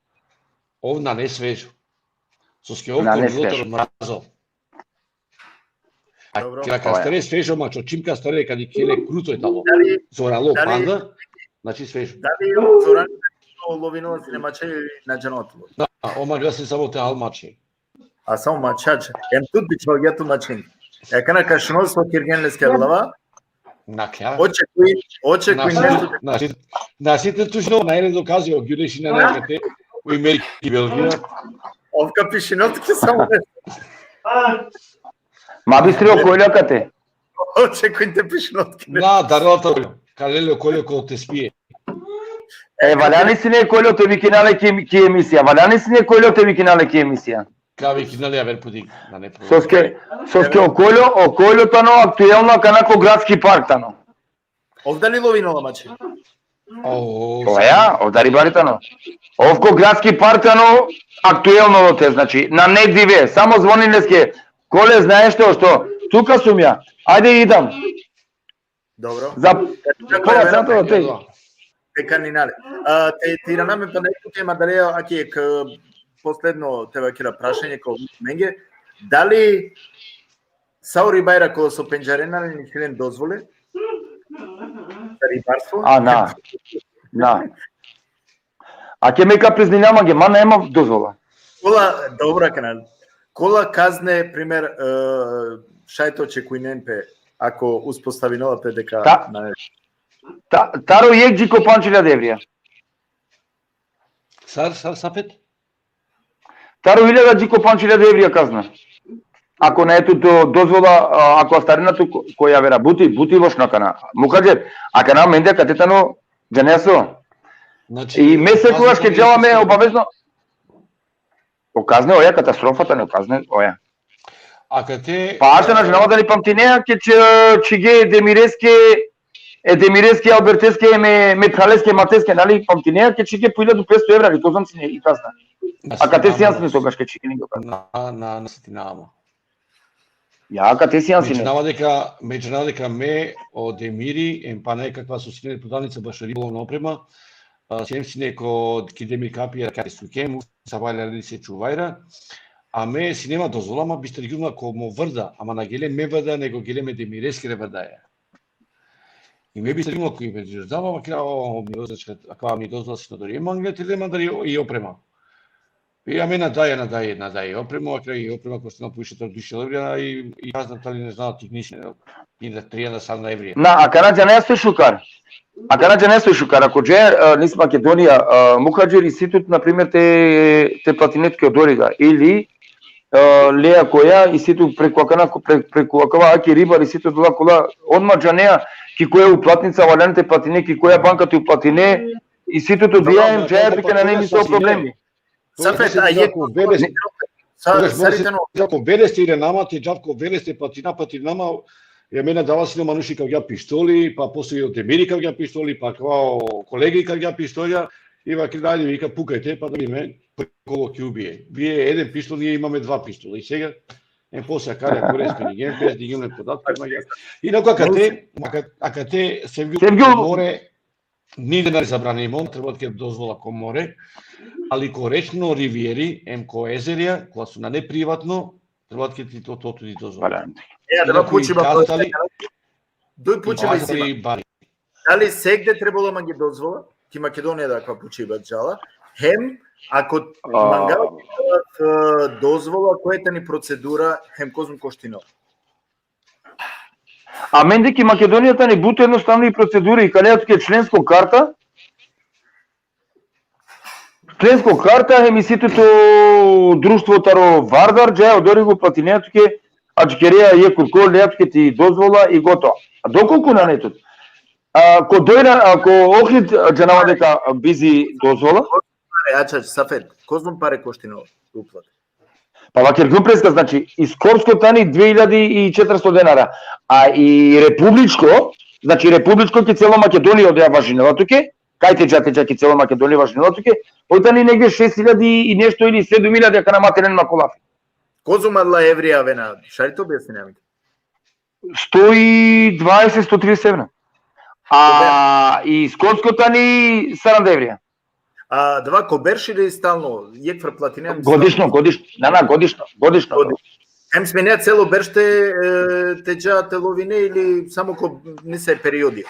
ов на не свежо. Со ске ов На не ковло свежо. Мразо. А Добро. ке ка старе свежо, мачо, чим ка старе, кади келе круто е тало. Дали, Зорало, дали- панда, значи свежо. dali Zoran lovinova si na mače ili na džanotlo? Да, ова га се само те ал маче. A samo mačač. Em tut bi čal ja tu mačin. E kana ka šuno so kirgen leske glava. На кја? Očekuj, očekuj nešto. Значи, значи, значи, те тужно, најде докази, о Ѓуриши на некате, у Америки, Белгија. Ovka pišinotke samo nešto. Ma bistri o kolja kate. Očekuj te pišinotke. На, дарата, калеле, коле, кол те спие. E, valjani si ne koljo te vikinale ki, ki emisija. Valjani si ne koljo te vikinale ki emisija. Кави кинале, авер пудинг, да не проблем. Soske, soske o koljo, o koljo tano aktuelno kana ko gradski park tano. Ovda li lovinola mače? О, O ja, ovda ribari tano. Ov ko gradski park tano aktuelno do te, znači, na ne dive, samo zvoni leske, kole, znaeš što, što, tuka sum ja, ajde idam. Dobro. Za pola sata do te. Te kaninale. A, te, te irana me pa nekako tema dali, aki ek, posledno te vakira prašanje ko menge. Dali sa o ribajra ko so pendžarena li nihilen dozvole? Za ribarstvo? A, na. Na. A ke me ka priznina mange, ma nema dozvola. Kola, dobra kanal. Kola kazne, primer, e, šaj te očekujnen pe, ako uspostavinola pe deka Ta- na Ta, taro jek dži ko panč hiljada evrija. Сар, сар, Сафет? Taro hiljada dži ko panč hiljada evrija kazna. Ako na etu to dozvola, a, ako astarina tu ko, ko javera buti, buti lošno kana. Mukađer, a kana mende kate tano džaneso. Znači, I me sekogaš ke džava me obavezno. O kazne oja, katastrofa tani o kazne oja. Akate... Pa ashta na džanava dali pamtinea ke či, čhige Demireske, e Demireske, Alberteske, me, me phraleske, mateske, nali, pamtinea ke čhige po iljadu petsto evra, ali to znam sine i kazna. Akate sian sine togaš ke čhige nego kazna. Na, na, na setinava ma. Ja, akate sian sine. Me džanava deka, me džanava deka me, o Demiri, em pana ekakva so sine prodavnica bašo ribolovna oprema, a, siem sine ko, ki Demir kapija, kate sukem, sa valjali se čuvajra, a me sine ma dozvola, ma bistergjum la ko mo vrda, ama na gele me vrda, nego gele me Demireskere vrdaja. I me bistergjum la ko i me dozvola, ma kira, o, mi dozvola, akava mi dozvola sine odori, mangle te le mandar i, i oprema. I amen na daja, na daja, na daja i oprema, a kraj i oprema koštela poviše taro duj hiljade evra, i, i kazna tani, ne znam, tih nisi, i da trijanda, saranda evra. Na, akana džanea so šukar. Akana džanea so šukar. Ako dže, e, nis Makedonija, e, muhadžir, isi tut, na primer, te, te platine tuke odoriga. Ili, e, lea koja, isi tut preku akana, pre-, preku akava aki ribar, isi tut odola kola, odma džanea ki koja uplatnica valjani te platine, ki koja banka te uplatine, isi tut odija, em džaja tuke, nane niso problemi. Safet, a jek... Sa, sari tano. Džav ko Veleste ili nama, te džav ko Veleste, patina, patina nama, ja, mene dava sine manuši kavgja pištoli, pa posle i o Demiri kavgja pištoli, pa kao kolegi kavgja pištolja, i vakri, dali, vika, pukajte, pa da bi me, kogo ki ubije. Vije eden pištol, nije imame dva pištola. I sega, em posle akale, ako respe, nigen pes, nigen podatke, ma ja. Inaku, akate, aka-, akate, Sevgjul, Sevgjul, more, nigde nane zabranimo, treba te dozvola ko more, ali ko rečno rivieri, em ko ezerja, koja su nane privatno, treba te ti to, to tudi dozvola. Valjani. E, adava pučiba, duj pučiba isi ma. Dali segde trebalo mange dozvola? Ki Makedonija da akava pučiba džala. Hem, ako mangava dozvola, koja tani procedura, hem kozom koštinela? Amende ki Makedonija tani but jednostavno i procedura, ikalea tuke člensko karta, člensko karta, hem isi tut o društvo taro Vardar, džaja odori go platinea tuke, adžikerea jekh kurko, lea tuke ti dozvola i gotovo. A dokolku nane tut? A, ko dojna, a, ko Ohrid, džanava deka bizi dozvola. Pare, ača, Safet, kozom pare koštinela uplata? Pa vakergjum preska, znači, i skopsko tani dve iljadi i četiristo denara, a i republičko, znači, republičko ki celo Makedonija odoja važinela tuke, kaj te dža, te dža, ki celo Makedonija važinela tuke, oj tani negde šest iljadi i nešto ili sedum iljadi, akana ma teren ma ko lafi. Kozom adala evrija avena, šaj te objasnine amen? Sto i dvadeset, sto trideset evra. A i skopsko tani saranda evrija. A adava ko berš ili stalno? Jekh far platinea? Godišno, godišno. Na, na, godišno, godišno. Godišno. Hem smenea celo berš te, e, te dža te lovine ili samo ko nesave periodi?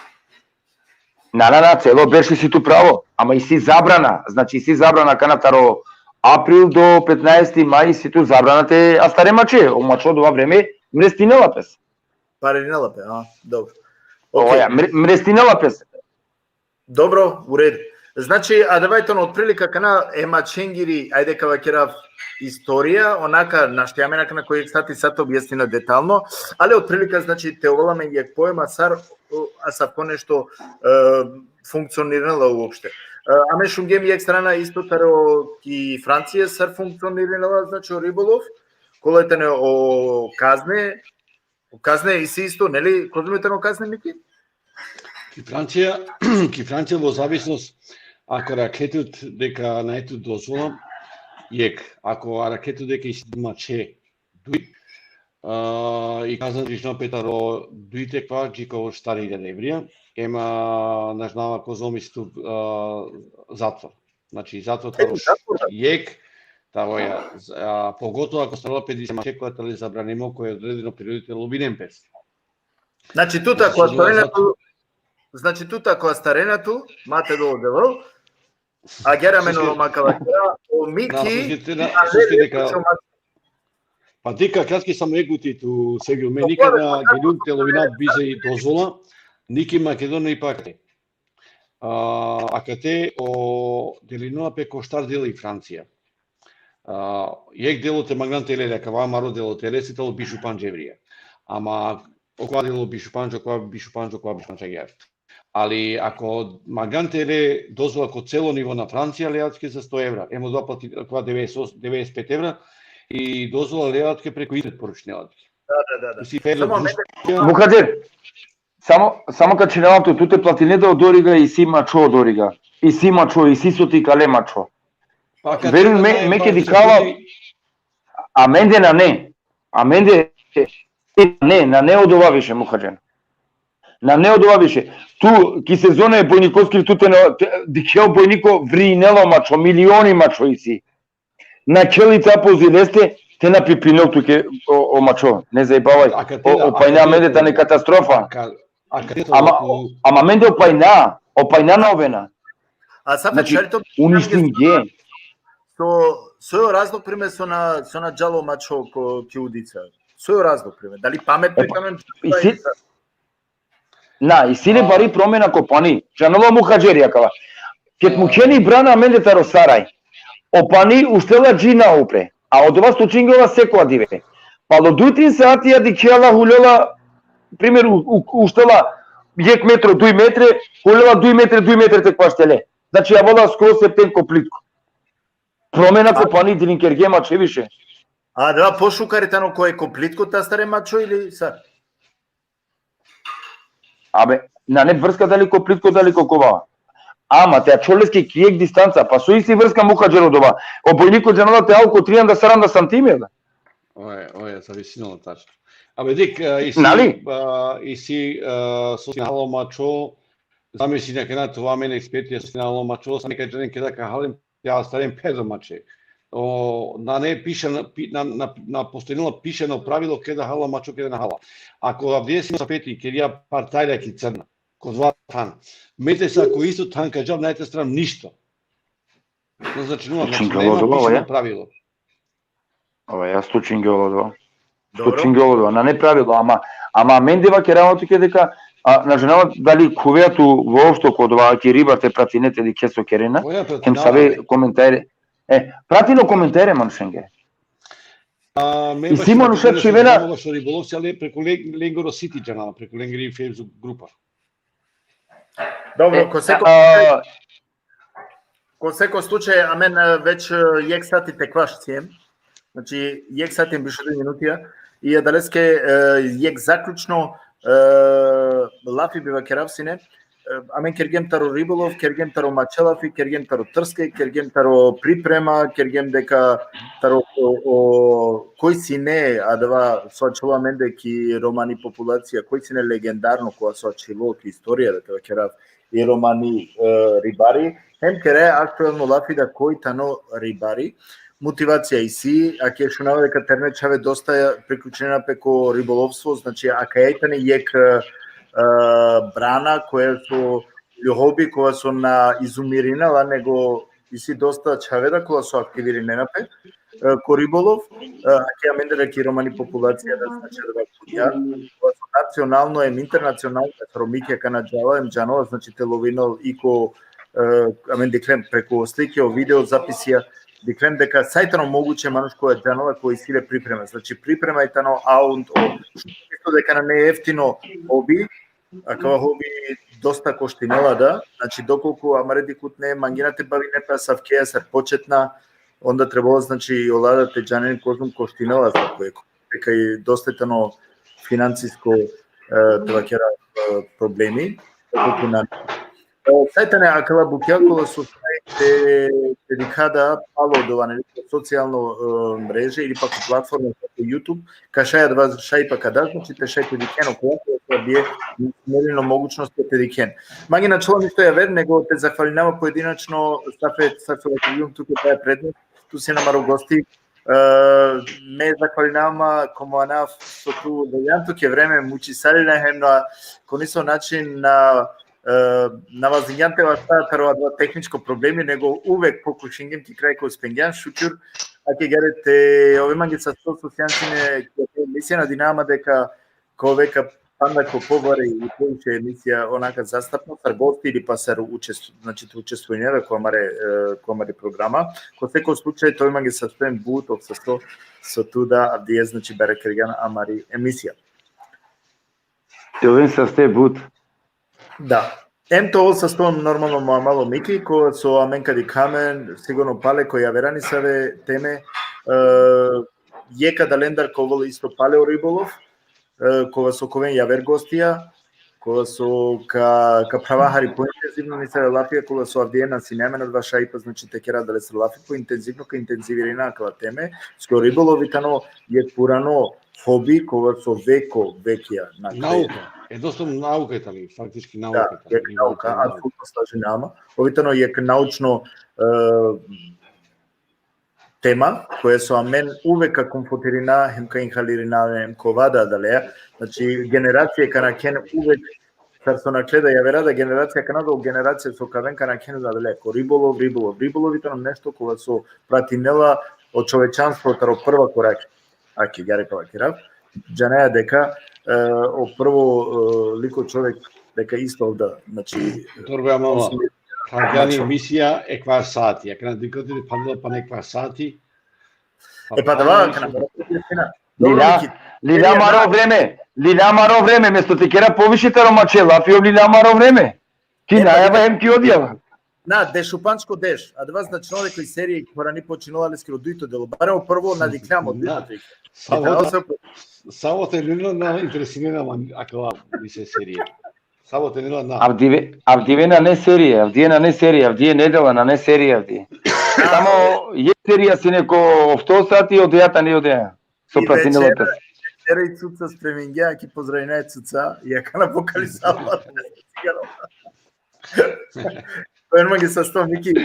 Na, na, na, celo berš isi tu pravo, ama isi zabrana, znači isi zabrana akana taro april do petnaesti maj isi tu zabrana te astare mače, o mačo odova vreme mrestinela pes. Parinela pe, a, dobro. Oja, mre-, mrestinela pes. Dobro, u redu. Znači, adava tano otprilika akana e mačengiri, ajde ka vakerav, istorija, onaka, našti amen akana ko jekh sati sa te objasnina detalno, ali otprilika, znači, te ovel amen jekh poema sar, o, asavko nešto, e, funkcionirinela uopšte. E, amen šungjem jekh strana isto taro ki Francija sar funkcionirinela, znači, o ribolov, kola tane o kazne, o kazne isi isto, neli, kozom tane o kazne, Miki? Ki Francija, ki Francija vo zavisnost, ako arakhe tut deka nane tut dozvola, jekh, ako arakhe tut deka isi mače, duj, a, i kazna džinela pe taro duj tekva dži ko štar iljade evrija, ema na džanava kozom isi tu, a, zatvor. Znači, zatvor taro... Zatvor, da. Jekh, taro ja, z-, a, pogotovo ako starela pe dži mače koja tale zabranimo, koja odredeno periodi te lovinen pes. Znači, tut ako astarena tu, znači, tut ako astarena tu, ma te dol o Devel, agjaar amen o makala, o Miki, pa deka kratki samo jekh buti tu, Sevgjul, me nikad na geljum te lovinav bizi dozvola, ni ki Makedonija, ni akate. A, akate o delinela pe ko štar dela i Francija. A, jekh delo te manglan te lele, akava amaro delo te lele, si tano biš u pandž evrija. Ama okova delo biš u pandž, okova biš u pandž, okova biš u pandž agjaar. Ali ako mangan te le dozvola ko celo nivo na Francija, levatke za sto evra. Em odova plati, kova devedeset, devedeset pet evra i dozvola levatke preko internet poručne levatke. Da, da, da, da. Isi fer Samo do mende- društvo. Mukadžer, samo, samo ka činela tu, tu te platine da odoriga isi mačo odoriga. Isi mačo, isi so ti kale mačo. Pa kad Veruj te me, da me pa ke se dikava- ljudi- A mende na ne. A mende na ne, na ne odova više, Mukadžer. Na ne odova više. Tu, ki sezona e bojnikovski, tu te na, te, dikheo bojniko vrinelo mačo, milioni mačo isi. Na kelica po zileste, te na pipinel tuke o, o mačo. Ne zajbavaj. A kad te O, da- o pajna a kad te mende da- tane katastrofa. Kad, a kad te Ama, da- ama mende o pajna, o pajna na ovena. A sad Znači, čarito uništinge. So, so je razlog primer so na, so na džalo mačo ko ki udica. So je razlog primer. Dali pametno E pa, kamen I si, na, isi le bari promena ko pani. Džanela Mukadžer akava. Ked mukheni brana mende taro Saraj. O pani uštela dži na upre. A odova slučingjola sekoja dive. Palo duj trin sati ja dikhela hulela, primer, u, u, uštela jek metro, duj metre, hulela duj metre, duj metre te kvaštele. Znači, avela skroz septen ko plitko. Promena ko pani drinkerge mače više. A da, pošukari tano ko e ko plitko ta stare mačo ili sa? Abe, nane vrska dali ko plitko, dali ko kova. Ama te ačholeske ki jek distanca, pa so isi vrska Mukadžer odova. O bojniko džanela te al ko trianda, saranda santimetra. Oje, oje, zavisino tačno. Abe dik, e, isi, Nali? E, isi, e, so si na halo mačo, zamisli na kena tu amen eksperti, so si na halo mačo, sa neka džanen keda ka halem, ja staren pedo mače. O, na ne piše, na, pi- na, na, na postojnilo pišeno pravilo keda hala mačo, keda na hala. Ako avdive si sa peti, keda ja partajla ki crna, ko dva than. Mete sa ko isto than ka džav, na te stran ništo. No, znači, nula, znači, Čingalo nema dolo, pišeno ja? Pravilo. Ova, ja sto čingjola odova. Sto Dobro. čingjola odova. Na ne pravilo, ama, ama mende vakerava tuke deka, a, na džanava dali khuvea tu voopšto ko odova ki riba te pratine te dikhe so kerena. Oja, Hem pratinava, save ne? Komentare. E, pratino komentare manušenge. A, me I baš si na manuša primjer, čivena- džanava baš o ribolov, ali preko le-, lengoro siti džanava, preko lengori Facebook grupa. Dobro, E, ko seko, a, ko seko slučaj, amen e, već e, jek sati te kvaš siem. Znači, jek sati em bišuti minutija. I adaleske e, jek zaključno e, lafi bi vakerav sine. E, amen kergjem taro ribolov, kergjem taro mačelafi, kergjem taro trske, kergjem taro priprema, kergjem deka taro o, o, koj sine, adava so ačhilo amende ki romani populacija, koj sine legendarno, kova so ačhilo ki istorija, da te vakerav, i romani e, ribari, hem kere aktuelno lafi da koj tano ribari. Motivacija isi, a ke šunava deka terne čhave dosta priključena pe ko ribolovstvo, znači, akaja i tani jek e, e, brana koja so, ili hobi koja so na izumirinela, nego isi dosta čhave da koja so aktivirinena pe e, ko ribolov, e, a ke amende da ki romani populacija da, znači, da, ja, koja so nacionalno em internacionalno, da Romikija kana džala em džanela, znači, te lovinel i ko, e, amen diklem preko slike, o video zapisija, diklem deka sa i tano moguće manuš koja džanela, koja isi le priprema. Znači, priprema i tano aund o, isto deka na ne jeftino hobi, akava hobi dosta koštinela, da. Znači, dokolku amare dikhutne mangina te bavine pe asavke, sar početna, onda trebalo, znači, ola da te džanen kozum koštinela sa koje, deka i dosta i tano finansisko, e, te vakera, e, problemi, dokolku na. E, sa i tane akala bukja kola so šaj te, te dikha da palo odova, neli, socijalno, e, mreže ili pak platforma kao YouTube, ka šaj adava, šaj pa kada, znači, te šaj te dikhen, okola so bie, merino mogućnost te dikhen. Mange na čelo ništo javer, nego te zahvalinava pojedinačno, safe, safe, safe, tuke daja prednost, tu si amaro gosti. E, me zahvalinava, komo anav so tu, da jan tuke vreme, mučisalina hem na, ko niso način na, e, na vazdingjan te vasta taro adava tehničko problemi, nego uvek pokušingjem ki kraj ko uspengjan, šukir, a ke gare te, ove mange sa so, so sian sine, emisija, nadinava ma deka, ko veka panda ko pobari i poviše emisija, onaka zastapno, sar gosti ili pa sar učestvu-, znači, te učestvujnela ko amare, e, ko amare programa. Ko seko slučaj, te ove mange sasten but, ov sasto, so tu da avdive, znači, bera kergjan amari emisija. Te oven saste but. Da. Em te ovel sasto normalno mo amalo Miki, kova so amen ka dikha amen, sigurno pale ko javera nesave teme, e, jekh adalendar ka ovel isto pale o ribolov, e, kova so ka oven javer gostija, kova so ka, ka phrava hari pointenzivno nesave lafija, kova so avdive na sine amen, adava šaj pa, znači, te kera adalestar lafi pointenzivno, ka intenzivirina akala teme, so o ribolov i tano jekh purano hobi, kova so veko, vekija na kraj. Nauka. E, doslovno nauka i tani, faktički nauka Da, i tani. Jekh nauka, apsolutno slažinama. Ov i tano jekh naučno, e, tema, koja so amen uvek ka konfrontirina, hem ka inhalirina, hem ka ova da adalea. Znači, generacija ka nakhen uvek, sar so nakhle da javera da generacija, akana da o generacija so ka aven ka nakhen da adalea. Ko ribolov, ribolov, ribolov i tano nešto kova so pratinela o čovečanstvo taro prva koraki. Aki, gari pa vakerav. Džanaja deka, e, o prvo, e, liko čovek, deka isto ovda, znači, Torbe amala. Osmi- Hagani emisija ekvar sati. Akana dikati phanela pan ekvar sati. E, pa adava, akana, Istina. Dobro, Lila, Miki. Lila maro vreme. Lila maro vreme. Mesto te kera poviše taro mače lafi, ov lila maro vreme. Ki E, pa najava lila- hem ki odjava. Na, dešupančko deš. Adava značinela deka i serija i porani počinela leskoro dujto delo. Barem o prvo na dikhlja mo, dujto Da. trik. Savo Dikhlja te, so- savo te nela na interesinena man akala mi se serija. Savo te nela na. Avdive, avdive nane serija, avdive nane serija, avdive nedela nane serija, avdive. Samo jekh serija sine ko ofto sati, odeja tani odeja. So I pratinela večera, te. Večera i Cuca spremingja, ki pozdravina e Cuca, i akana pokalisava. Oven mange sasto, Miki, e,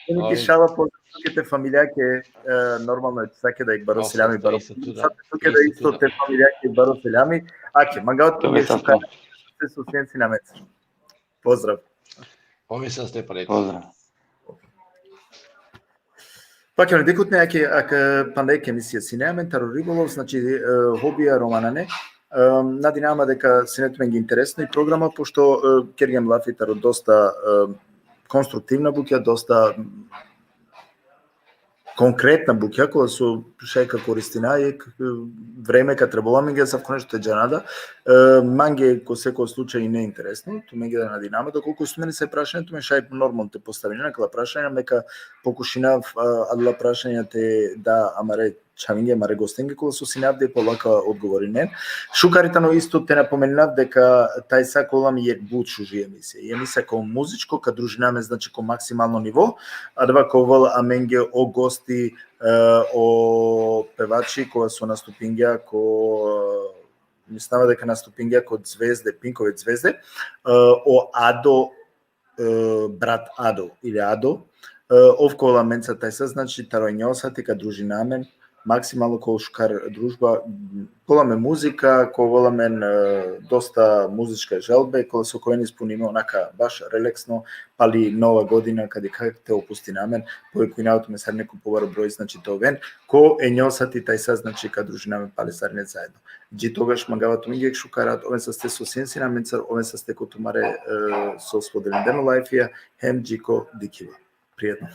Miki, Oven. Šala, pozdrav tuke, te familijake, e, normalno e Cucake da jekh baro seljami, baro. Isto tu da. Tuke da isto te familijake jekh baro seljami. Ake, mangava tuke šukar. Te so sien sine amencar. Pozdrav. Oven saste pale. Pozdrav. Pa, kjane, dikhutne, ake, ake panda jekh emisija sine amen taro ribolov, znači, e, hobija romane. E, nadinama deka sine tumenge interesno i programa, pošto, e, kergjem lafi taro dosta, e, konstruktivna bukja, dosta, m, konkretna bukja, kola so šaj ka koristina, jekh, e, vreme ka trebol amenge asavko nešto te džana da. E, mange ko seko slučaj i neinteresno, tumenge da nadinama, dokolku so tumen nesave prašanja, tumen šaj normalno te postavinen akala prašanja, me ka pokušinav, e, adala prašanja te da amare čhavenge, amare gostenge, kola so sine avdive, pa ola ka odgovorinen. Šukar i tano isto te napomeninav deka tajsa ka ovel amen jekh but šuži emisija. I emisija ka ovel muzičko, ka družina amen, znači, ko maksimalno nivo, adava ka ovel amenge o gosti, e, o pevači kova so nastupingja ko, e, mislinava deka nastupingja ko Zvezde, Pinkove Zvezde, e, o Ado, e, brat Ado ili Ado, e, ov ka ovel amenca tajsa, znači, taro enja o sati ka družina amen, maksimalno ka ovel šukar družba, ka ovel amen muzika, ka ovel amen, e, dosta muzička žalbe, kola so ka oven ispunime onaka baš relaksno, pali Nova godina, ka dikha te opustina amen, povikuinava tumen sarine ko pobaro broj, znači, te oven, ko enja o sati tajsa, znači, ka družina amen pale sarine zaedno. Dži togaš mangava tumenge jekh šukar rat, oven saste so sien sine amencar, oven saste ko tumare, e, so spodelindena o lajfija, hem dži ko dikhiba. Prijatno.